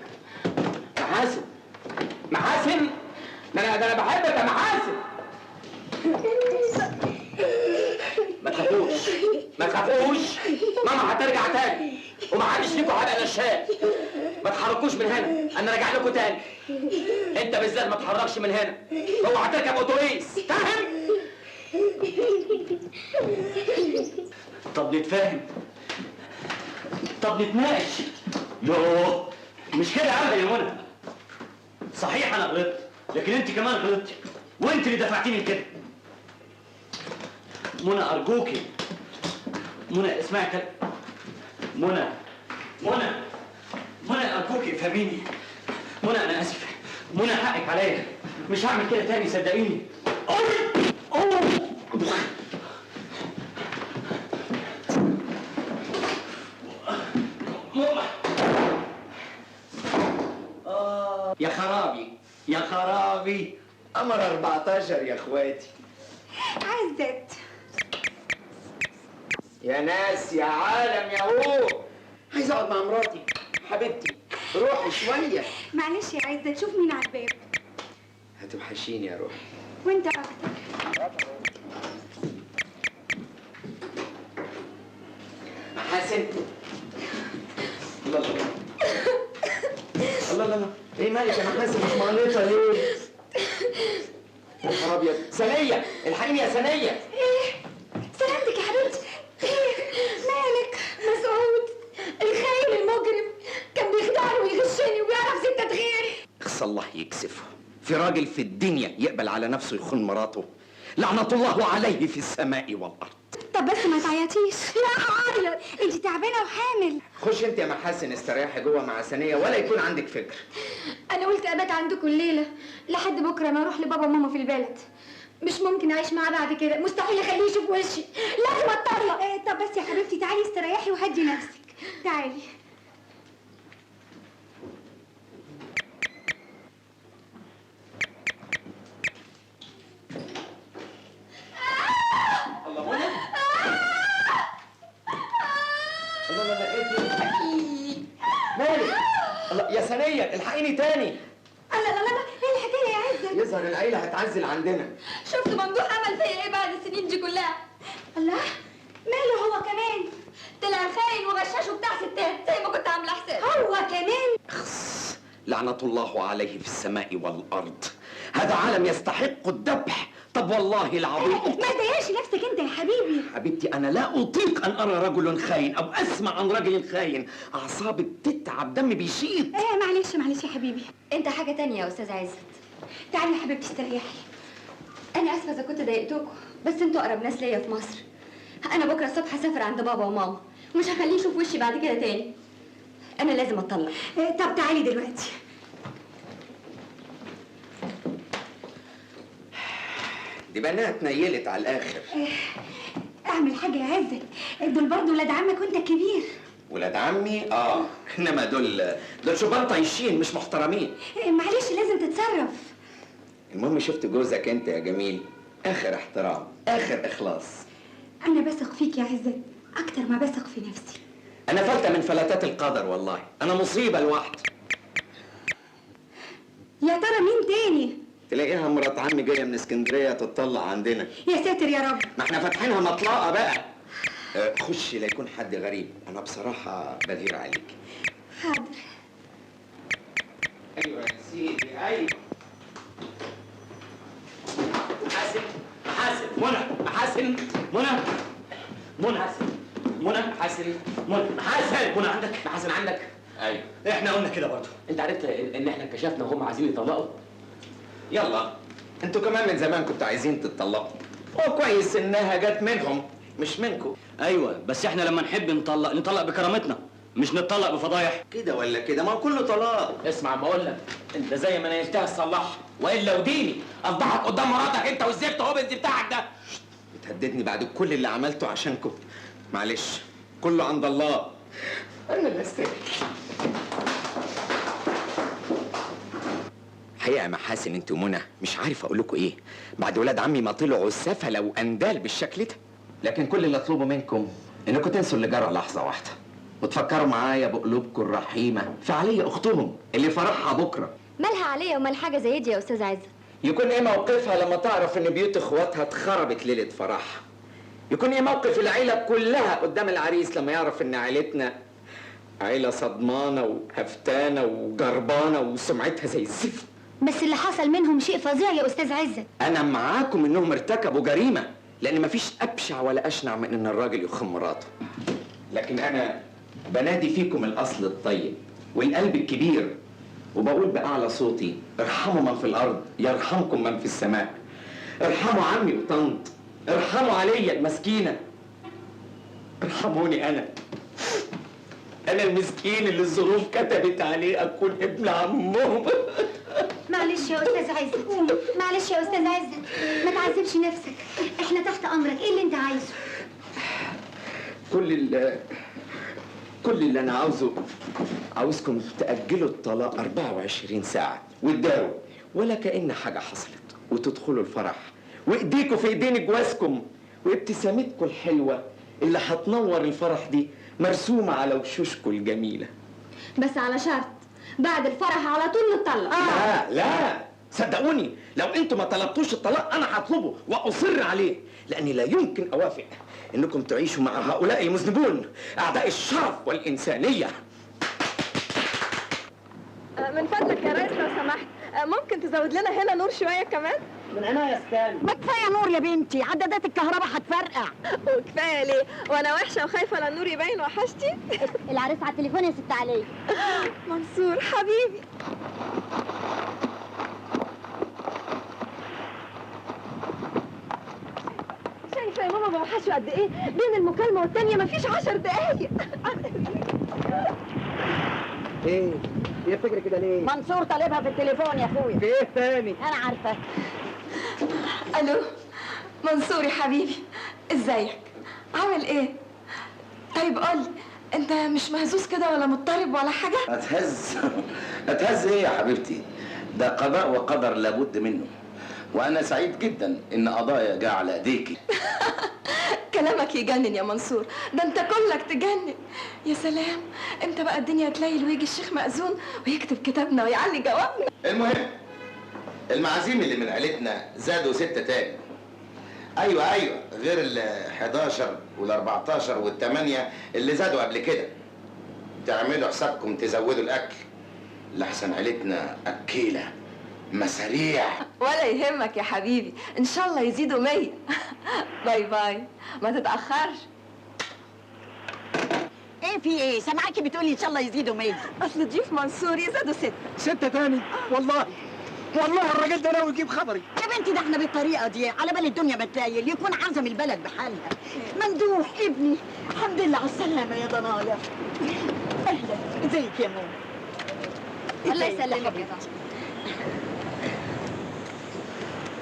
محاسن، محاسن، ده انا بحبك يا محاسن. ما تخافوش، ما تخافوش، ماما هترجع تاني ومحدش ليكوا هبقى نشال. ما تحركوش من هنا، انا راجع لكم تاني. انت بالذات ما تحركش من هنا، اوعى تركب اتوبيس، فاهم؟ طب نتفاهم، طب نتناقش. يوه مش كده يا منى. صحيح انا غلطت، لكن انت كمان غلطتي، وانت اللي دفعتيني لكده. منى ارجوكي، منى اسمعي كلام. منى، منى، منى ارجوكي افهميني. منى انا اسف، منى حقك عليا، مش هعمل كده تاني صدقيني. أوه يا خرابي يا خرابي، قمر 14 يا اخواتي. عزت يا ناس يا عالم يا هو، عايز اقعد مع مراتي حبيبتي، روحي شوية. معلش يا عزت، شوف مين على الباب. هتوحشيني يا روحي. وانت اكتر. محاسن، الله الله الله الله، ايه مالك يا محاسن؟ مش مقلطه ليه؟ يا نهار ابيض، سنية الحقيني يا سنية. ايه سلامتك يا حبيبتي. ايه مالك؟ مسعود الخاين المجرم كان بيخدعني ويغشني وبيعرف ستات غيري. اخص الله يكسفه، في راجل في الدنيا يقبل على نفسه يخون مراته؟ لعنة الله عليه في السماء والارض. طب بس ما تعيطيش. لا هعيط، انت تعبانة وحامل. خش انت يا محاسن استريحي جوه مع سنية ولا يكون عندك فكر. انا قلت ابات عندكم الليلة لحد بكره ما اروح لبابا وماما في البلد. مش ممكن اعيش معاه بعد كده، مستحيل اخليه يشوف وشي، لازم اتطلق. طب بس يا حبيبتي تعالي استريحي وهدي نفسك، تعالي. الله منى، الله الله، ايه مالك؟ الله يا سنية الحقيني تاني. الله لا لا لا، ايه الحكاية يا عزت؟ يظهر العيلة هتعزل عندنا. شفت ممدوح عمل فيا ايه بعد السنين دي كلها؟ الله، ماله هو كمان؟ طلع خاين وغشاش وبتاع ستات زي ما كنت عامله حساب. هو كمان؟ اخص، لعنة الله عليه في السماء والأرض، هذا عالم يستحق الذبح. طب والله العظيم ما تضايقش نفسك انت يا حبيبي. حبيبتي انا لا اطيق ان ارى رجل خاين او اسمع عن رجل خاين، اعصابي بتتعب، دمي بيشيط. ايه معلش معلش يا حبيبي. انت حاجة تانية يا استاذ عزت. تعالي يا حبيبتي استريحي. انا اسفه اذا كنت ضايقتكم، بس انتوا اقرب ناس ليا في مصر. انا بكره الصبح هسافر عند بابا وماما، ومش هخليه يشوف وشي بعد كده تاني. انا لازم اتطلق. طب تعالي دلوقتي. دي بنات اتنيلت على الاخر. اعمل حاجة يا عزت، دول برضه ولاد عمك وانت كبير. ولاد عمي؟ اه، انما دول شبان طايشين مش محترمين. معلش لازم تتصرف. المهم شفت جوزك انت يا جميل، اخر احترام، اخر اخلاص. انا بثق فيك يا عزت اكتر ما بثق في نفسي. انا فلتة من فلتات القدر والله، انا مصيبة لوحدي. يا ترى مين تاني؟ تلاقيها مرات عمي جاية من اسكندرية تتطلع عندنا. يا ساتر يا رب، ما احنا فاتحينها مطلقه بقى. خشي لا يكون حد غريب، انا بصراحة بغير عليك. حاضر. ايوه يا سيدي، ايوه. محاسن، محاسن، منى، محاسن، منى، منى، منى، محاسن، منى، محاسن، منى عندك؟ محاسن عندك؟ ايوه. احنا قلنا كده برضه. انت عرفت ان احنا انكشفنا وهم عايزين يطلقوا؟ يلا، انتوا كمان من زمان كنتوا عايزين تتطلقوا. هو كويس انها جت منهم مش منكم. ايوه، بس احنا لما نحب نطلق نطلق بكرامتنا، مش نتطلق بفضايح. كده ولا كده، ما هو كله طلاق. اسمع ما اقول لك، انت زي ما نيلتها تصلحها، والا وديني افضحك قدام مراتك انت والزفت هوبنز بتاعك ده. بتهددني بعد كل اللي عملته عشانكم؟ معلش، كله عند الله. انا اللي استاهل. حقيقة يا محاسن انت ومنى مش عارف اقول لكم ايه، بعد ولاد عمي ما طلعوا سفلة واندال بالشكل ده. لكن كل اللي اطلبه منكم انكم تنسوا اللي جرى لحظة واحدة، وتفكروا معايا بقلوبكم الرحيمة في عليا اختهم اللي فرحها بكرة. مالها عليا ومال حاجة زي دي يا استاذ عزت؟ يكون ايه موقفها لما تعرف ان بيوت اخواتها اتخربت ليلة فرحها؟ يكون ايه موقف العيلة كلها قدام العريس لما يعرف ان عيلتنا عيلة صدمانة وهفتانة وجربانة وسمعتها زي الزفت؟ بس اللي حصل منهم شيء فظيع يا استاذ عزت. انا معاكم انهم ارتكبوا جريمة، لان مفيش ابشع ولا اشنع من ان الراجل يخم مراته. لكن انا بنادي فيكم الاصل الطيب والقلب الكبير، وبقول باعلى صوتي: ارحموا من في الارض يرحمكم من في السماء. ارحموا عمي وطنط، ارحموا عليا المسكينة، ارحموني انا المسكين اللي الظروف كتبت عليه اكون ابن عمهم. معلش يا استاذ عزت، معلش يا استاذ عزت، ما تعذبش نفسك، احنا تحت امرك، ايه اللي انت عايزه؟ كل اللي انا عاوزه، عاوزكم تأجلوا الطلاق 24 ساعة وتداروا ولا كأن حاجة حصلت، وتدخلوا الفرح وايديكوا في ايدين جوازكم، وابتسامتكم الحلوة اللي هتنور الفرح دي مرسومة على وشوشكم الجميلة. بس على شرط، بعد الفرح على طول نتطلق. لا لا، صدقوني لو انتوا ما طلبتوش الطلاق انا هطلبه واصر عليه، لاني لا يمكن اوافق انكم تعيشوا مع هؤلاء المذنبون اعداء الشرف والانسانية. من فضلك يا ريس لو سمحت، ممكن تزود لنا هنا نور شوية كمان؟ من عينيا يا استاذ. ما كفاية نور يا بنتي، عدادات الكهرباء هتفرقع. وكفاية ليه؟ وانا وحشة وخايفة لا النور يبين وحشتي. العريس على التليفون يا ست علي. منصور حبيبي. شايفه يا ماما بوحشه قد ايه؟ بين المكالمة والتانية مفيش 10 دقايق. ايه؟ ايه بتجري كده ليه؟ منصور طالبها في التليفون يا اخويا. في ايه تاني؟ انا عارفه. الو منصور يا حبيبي، ازيك؟ عامل ايه؟ طيب قولي، انت مش مهزوز كده ولا مضطرب ولا حاجة؟ اتهز اتهز ايه يا حبيبتي؟ ده قضاء وقدر لابد منه، وانا سعيد جدا ان قضايا جه على ايديكي. كلامك يجنن يا منصور، ده انت كلك تجنن. يا سلام، امتى بقى الدنيا تليل ويجي الشيخ مأذون ويكتب كتابنا ويعلي جوابنا؟ المهم المعازيم اللي من عيلتنا زادوا 6 تاني. ايوه ايوه، غير ال 11 وال 14 وال 8 اللي زادوا قبل كده. تعملوا حسابكم تزودوا الاكل، لحسن عيلتنا اكيله مساريع. ولا يهمك يا حبيبي، ان شاء الله يزيدوا 100. bye bye، ما تتاخرش. ايه في ايه؟ سامعاكي بتقولي ان شاء الله يزيدوا 100. اصل ضيوف منصور يزيدوا 6. 6 تاني؟ والله والله الراجل ده ناوي يجيب خبري. يا بنتي ده احنا بالطريقة دي على بال الدنيا ما تلايل يكون عزم البلد بحالها. ممدوح ابني، الحمد لله على السلامة يا ضنايا. اهلا، ازيك يا ماما؟ الله يسلمك يا طه.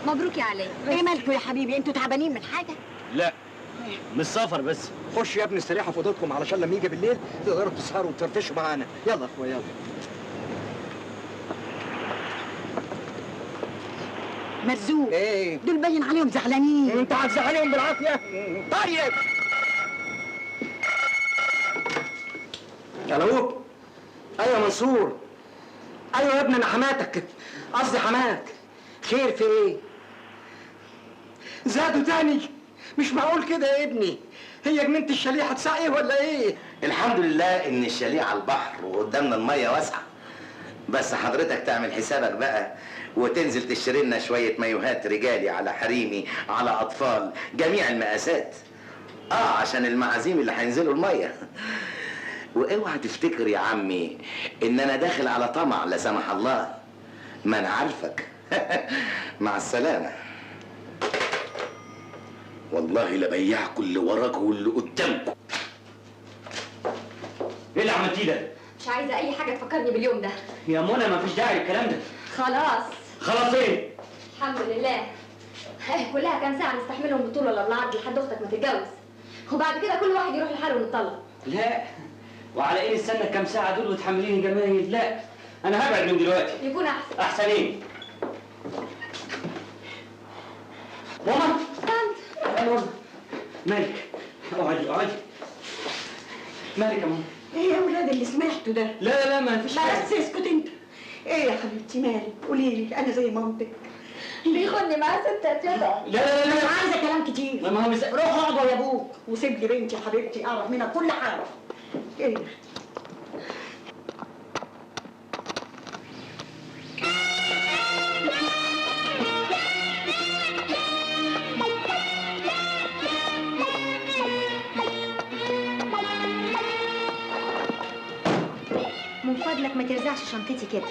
مبروك يا علي. ايه مالكوا يا حبيبي؟ انتوا تعبانين من حاجة؟ لا، من السفر بس. خش يا ابني استريحوا في اوضتكم علشان لما يجي بالليل تقدروا تسهروا وتفرفشوا معانا. يلا يا اخويا يلا. مرزوق. ايه؟ دول باين عليهم زعلانين. انت هتزعلهم بالعافية؟ طيب. الو. ايوه يا منصور. ايوه يا ابني انا حماتك، قصدي حماك. خير في ايه؟ زادوا تاني؟ مش معقول كده يا ابني، هي جنينة الشاليه هتسقي ولا ايه؟ الحمد لله ان الشاليه على البحر وقدامنا المية واسعة. بس حضرتك تعمل حسابك بقى وتنزل تشتري لنا شوية مايوهات رجالي على حريمي على اطفال، جميع المقاسات. عشان المعازيم اللي هينزلوا المية. واوعى تفتكر يا عمي ان انا داخل على طمع لا سمح الله، ما انا عارفك. مع السلامة. والله لبيعكم اللي وراكم واللي قدامكم. ايه اللي عملتيه ده؟ مش عايزه اي حاجة تفكرني باليوم ده. يا منى مفيش داعي للكلام ده. خلاص. خلاص ايه؟ الحمد لله. كلها كام ساعة نستحملهم بالطول ولا بالعرض لحد اختك ما تتجوز، وبعد كده كل واحد يروح لحاله ونتطلق. لا، وعلى ايه نستنى الكام ساعة دول وتحمليني جمايل؟ لا، انا هبعد من دلوقتي. يكون احسن. احسن ايه؟ ماما. طنط. ماما مالك؟ اقعدي اقعدي. مالك يا ماما؟ ايه يا ولاد اللي سمعته ده؟ لا لا ما فيش حاجة. بس اسكت انت. ايه يا حبيبتي مالك؟ قولي لي، انا زي مامتك. بيخوني مع ستات يا لا لا لا، مش عايزه كلام كتير. ما هو مش... روح اقعد يا ابوك وسيب لي بنتي حبيبتي اعرف منها كل حاجة. ايه؟ من فضلك ما ترزعش شنطتي كده.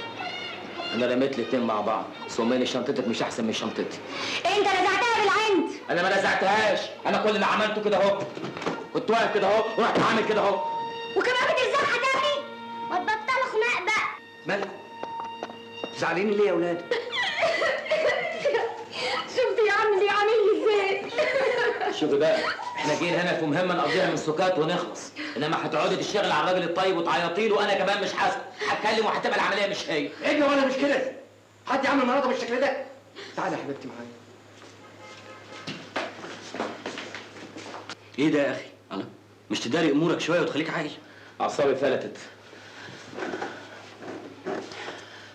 انا رميت الاتنين مع بعض، سماني شنطتك مش احسن من شنطتي. انت رزعتها بالعند. انا ما رزعتهاش، انا كل اللي عملته كده اهو، كنت واقف كده اهو ورحت عامل كده اهو. وكمان بترزعها تاني؟ ما تبطلوا خناق بقى. مالكم؟ زعلانين ليه يا ولاد؟ شفت يا عم اللي عامل لي ازاي؟ شوفي بقى، احنا جايين هنا في مهمة نقضيها من سكات ونخلص، انما هتقعدي تشتغل على الراجل الطيب وتعيطي له، وانا كمان مش حاسه، هتكلم وهتبقى العملية مش هي. ايه ولا مش كده؟ حد يعمل مراته بالشكل ده؟ تعالى يا حبيبتي معايا. ايه ده يا اخي؟ الله، مش تداري امورك شوية وتخليك عاقل؟ اعصابي فلتت.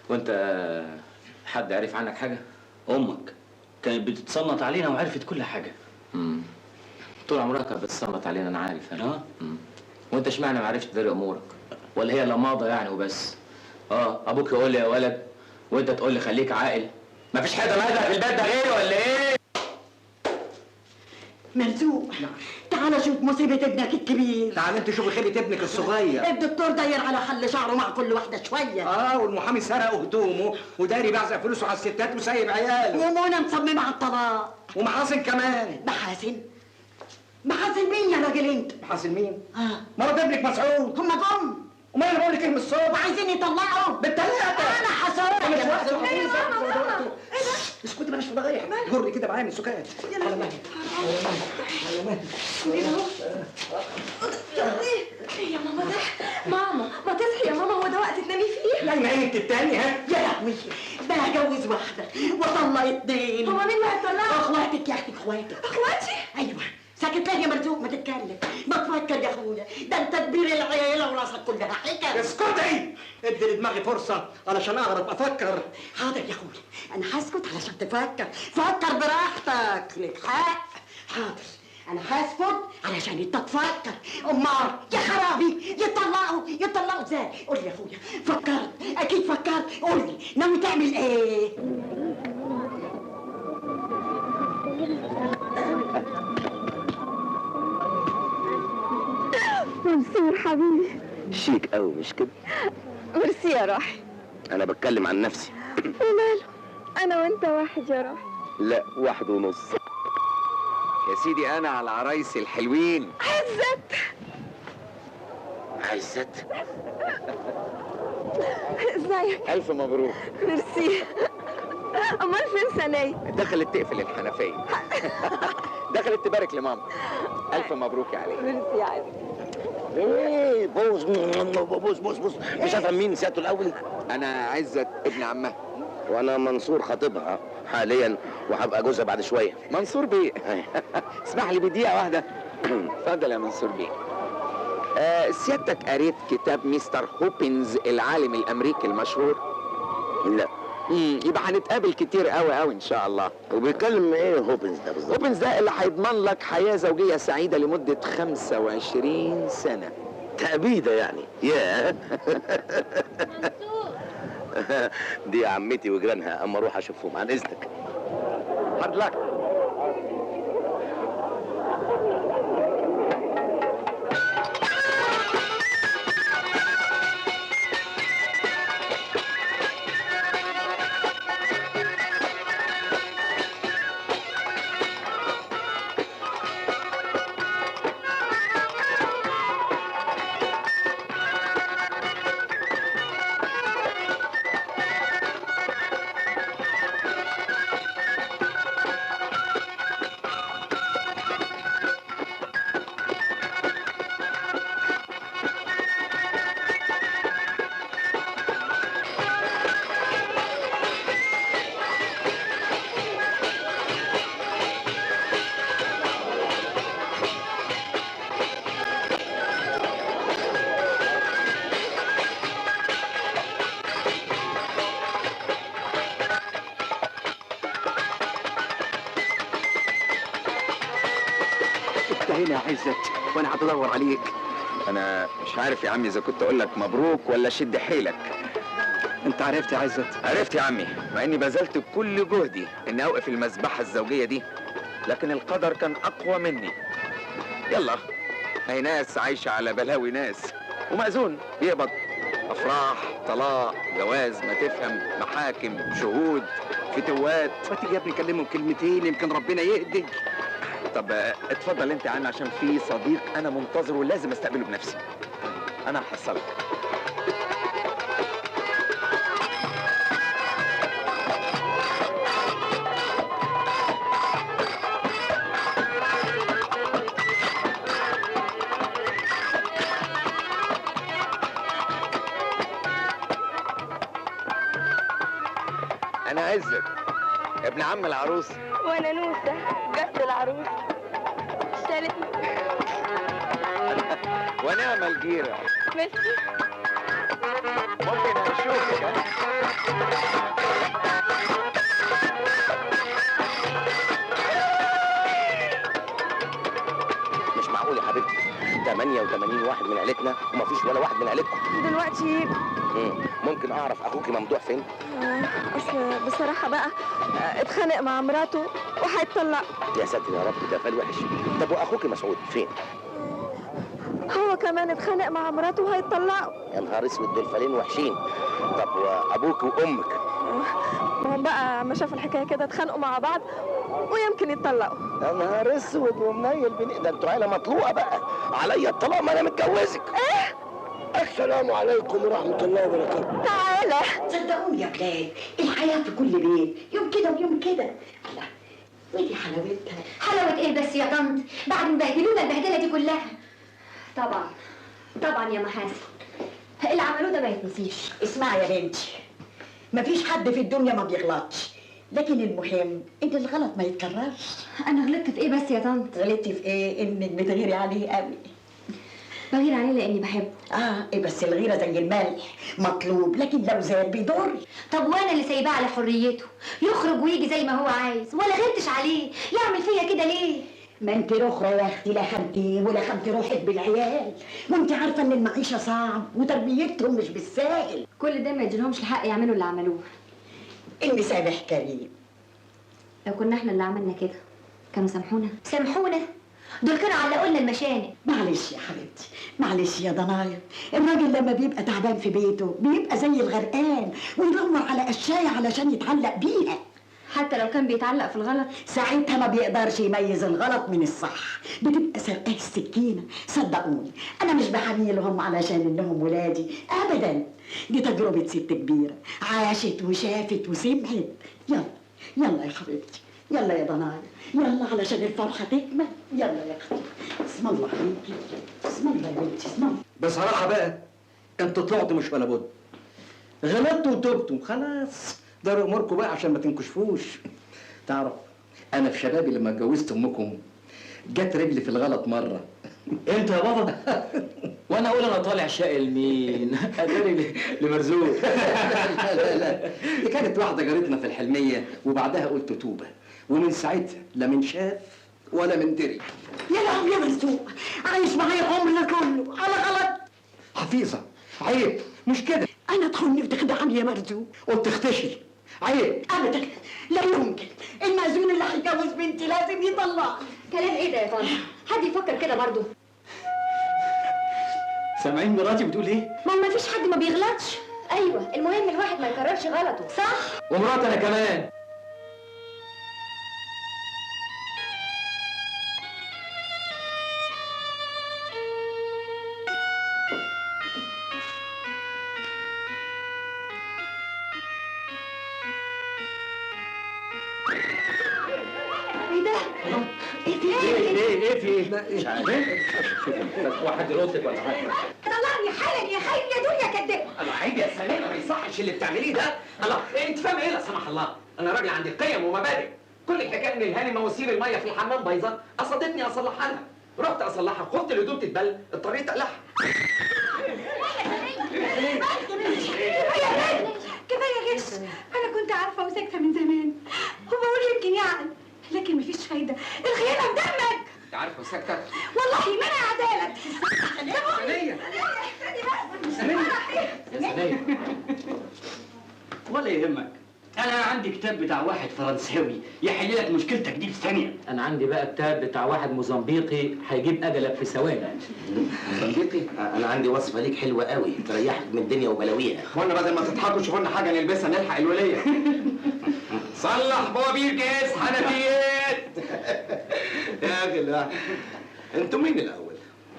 وانت حد عرف عنك حاجة؟ امك كانت بتتصنط علينا وعرفت كل حاجة. طول عمرها كانت بتتصنط علينا، انا عارف انا. وانت اشمعنى ما عرفتش تداري امورك؟ ولا هي لماضه يعني وبس؟ ابوك يقول لي يا ولد وانت تقول لي خليك عاقل. مفيش حد مازق في البيت ده غيري ولا ايه؟ مرزوق، تعالى شوف مصيبة ابنك الكبير. تعالى انت شوفي خيبة ابنك الصغير. الدكتور داير على حل شعره مع كل واحدة شوية. والمحامي سرق هدومه وداري بعزق فلوسه على الستات وسايب عياله. ومنى مصممة على الطلاق. ومحاسن كمان. محاسن؟ محاسن مين يا راجل انت؟ محاسن مين؟ مرات ابنك مسعود. هما جم. وما انا بقول لك ايه من الصبح؟ وعايزين يطلقوا بالثلاثة. انا حصرت. مش وقت. ايه ماما؟ ايه ده؟ اسكتي بلاش فضايح. جري كده معايا من سكات. يلا على مهلك على مهلك. ايه يا ماما ده؟ ماما ما تصحي يا ماما، هو ده وقت تنامي فيه؟ لا ما انت التانية. ها يا لهوي، ده هجوز واحدة واطلق اتنين. هما مين اللي هيطلقوا؟ اخواتك يا اختي، اخواتك. اخواتي؟ ايوه. ساكت ليه يا مرزوق؟ ما تتكلم، ما تفكر يا اخويا، ده انت كبير العيلة وراسك كلها حكم. اسكتي، ادي لدماغي فرصة علشان اعرف افكر. حاضر يا اخويا، انا هسكت علشان تفكر، فكر براحتك، لك حق. حاضر، انا هسكت علشان انت تفكر. امال يا خرابي يطلقوا، يطلقوا ازاي؟ قول لي يا اخويا، فكرت اكيد فكرت، قول لي ناوي تعمل ايه؟ منصور حبيبي، شيك قوي مش كده؟ ميرسي يا روحي. انا بتكلم عن نفسي. وماله، انا وانت واحد يا روحي. لا، 1.5. يا سيدي انا على العرايس الحلوين. عزت عزت، ازيك؟ الف مبروك. ميرسي. امال فين سنايا؟ دخلت تقفل الحنفية. دخلت تبارك لماما. الف مبروك يا علي. ميرسي يا عزت. ايه بوز بوز بوز بوز، مش هفهم مين سيادته الاول. انا عزت ابن عمها. وانا منصور خطيبها حاليا وهبقى جوزها بعد شوية. منصور بيه. اسمح لي بدقيقة واحدة. اتفضل يا منصور بيه. سيادتك قريت كتاب مستر هوبنز العالم الامريكي المشهور؟ لا. يبقى هنتقابل كتير قوي قوي ان شاء الله. وبيتكلم ايه هوبنز ده بالظبط؟ هوبنز ده اللي هيضمن لك حياة زوجيه سعيدة لمدة 25 سنة. تأبيده يعني. ياه. دي عمتي وجيرانها، اما اروح اشوفهم. عن اذنك. hard luck. هنا يا عزت وانا هدور عليك. انا مش عارف يا عمي اذا كنت اقول لك مبروك ولا شد حيلك. انت عرفت يا عزت؟ عرفت يا عمي، مع اني بذلت كل جهدي اني اوقف المذبحة الزوجية دي، لكن القدر كان اقوى مني. يلا، هي ناس عايشه على بلاوي ناس، ومأذون بيقبض افراح، طلاق، جواز، ما تفهم، محاكم، شهود، فتوات. ما تيجي يا ابني كلمهم كلمتين يمكن ربنا يهدي. طب اتفضل انت يا عم، عشان في صديق انا منتظره ولازم استقبله بنفسي. انا هحصلك. انا عزت ابن عم العروس. وانا نوسه جت العروس شالتني. ونعم الجيرة. ميرسي. ممكن اشوفك؟ مش معقول يا حبيبتي، 88 واحد من عيلتنا ومفيش ولا واحد من عيلتكم دلوقتي. ممكن اعرف اخوكي ممدوح فين؟ اصل بصراحة بقى اتخانق مع مراته وهيتطلق. يا ساتر يا رب، ده فال وحش. طب واخوكي مسعود فين؟ هو كمان اتخانق مع مراته وهيتطلقوا. يا نهار اسود، دول فالين وحشين. طب وابوك وامك؟ ما هم بقى ما شافوا الحكاية كده اتخانقوا مع بعض ويمكن يتطلقوا. يا نهار اسود ومنيل بني، ده انتوا عيله مطلوقه بقى. عليا الطلاق ما انا متجوزك. ايه؟ السلام عليكم ورحمة الله وبركاته. تعالى. صدقوني يا بلاد، الحياة في كل بيت يوم كده ويوم كده. الله، ودي حلاوتها. حلاوة ايه بس يا طنط، بعد ما بهدلونا البهدلة دي كلها؟ طبعا طبعا يا محاسن، اللي عملوه ده ما يتنسيش. اسمعي يا بنتي، مفيش حد في الدنيا ما بيغلطش، لكن المهم ان الغلط ما يتكررش. انا غلطت في ايه بس يا طنط؟ غلطتي في ايه؟ انك بتغيري عليه قوي. بغير عليه لاني بحبه. ايه بس الغيرة زي الملح، مطلوب لكن لو زاد بيضر. طب وانا اللي سايباه على حريته، يخرج ويجي زي ما هو عايز، ولا غيرتش عليه، يعمل فيا كده ليه؟ ما انت رخرة يا اختي، لا خنتي ولا خنتي روحك بالعيال، وانت عارفه ان المعيشة صعب وتربيتهم مش بالساهل. كل ده ما يديلهمش الحق يعملوا اللي عملوه. المسامح كريم. لو كنا احنا اللي عملنا كده كانوا سامحونا؟ سامحونا؟ دول كانوا علقوا لنا المشانق. معلش يا حبيبتي، معلش يا ضنايا، الراجل لما بيبقى تعبان في بيته بيبقى زي الغرقان ويدور على قشايه علشان يتعلق بيها. حتى لو كان بيتعلق في الغلط ساعتها ما بيقدرش يميز الغلط من الصح، بتبقى سرقاه السكينة. صدقوني انا مش بحميلهم علشان انهم ولادي ابدا، دي تجربه ست كبيرة عاشت وشافت وسمعت. يلا يلا يا حبيبتي، يلا يا ضنايا، يلا علشان الفرحة تكمل. يلا يا اختي، اسم الله عليكي، اسم الله يا بنتي، اسم الله. بصراحة بقى انتوا طلعتوا مش ولا بد، غلطتوا وتبتوا خلاص، داروا اموركم بقى عشان ما تنكشفوش. تعرف انا في شبابي لما اتجوزت امكم جت رجلي في الغلط مرة. انت يا بابا؟ وانا اقول انا طالع شاقل مين؟ اداري لمرزوق. لا لا لا، دي كانت واحدة جارتنا في الحلميه، وبعدها قلت توبه، ومن ساعتها لا من شاف ولا من دري. يا لهوي يا مرزوق، عايش معايا العمر كله على غلط. حفيظة عيب، مش كده. انا تخوني وتخدعني يا مرزوق. قلت اختشي، عيب. ابدا لا يمكن، المأذون اللي هيتجوز بنتي لازم يطلعني. كلام ايه ده يا طنط؟ حد يفكر كده برضه؟ سامعين مراتي بتقول ايه؟ ما فيش حد ما بيغلطش. ايوه، المهم الواحد ما يكررش غلطه، صح؟ ومراتي انا كمان. ايه ده؟ ايه في ايه؟ ايه في ايه؟ مش عارف. بس هو حد يرد ولا حاجة؟ طلعني حالا يا خاين يا دنيا كداب. الله عيب يا سلام، ما يصحش اللي بتعمليه ده. الله، انت فاهمه ايه لا سمح الله؟ انا راجل عندي قيم ومبادئ. كل الحكاية ان الهاني مواسير المية في الحمام بايظة، قصدتني اصلحها لها. رحت اصلحها، خفت الهدوم تتبل، اضطريت اقلعها. كفاية غش، انا كنت عارفه وساكته من زمان، وبقول يمكن يعقل، لكن مفيش فايده، الخيانة في دمك. انت عارفه وساكته؟ والله ما انا عدالك. سنية يا سنية، ولا يهمك، انا عندي كتاب بتاع واحد فرنساوي يحل لك مشكلتك دي في ثانية. انا عندي بقى كتاب بتاع واحد موزمبيقي هيجيب اجلك في ثواني. موزمبيقي؟ انا عندي وصفه ليك حلوة قوي تريحك من الدنيا وبلاويها. اخوانا بدل ما تضحكوا شوفوا لنا حاجة نلبسها نلحق الوليه. صلح بوابير جهاز حنفيات. يا اخي لا، انتوا مين الاول؟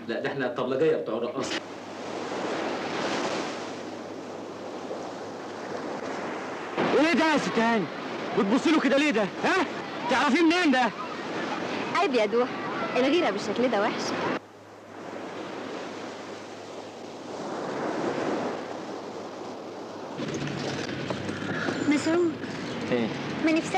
لا ده احنا الطبلجيه بتوع الرقاصه. ايه ده يا ستان؟ بتبصي له كده ليه ده؟ ها؟ تعرفيه منين ده؟ عيب يا دوح، الغيرة بالشكل ده وحشة. مسعود. ايه؟ ما نفسكش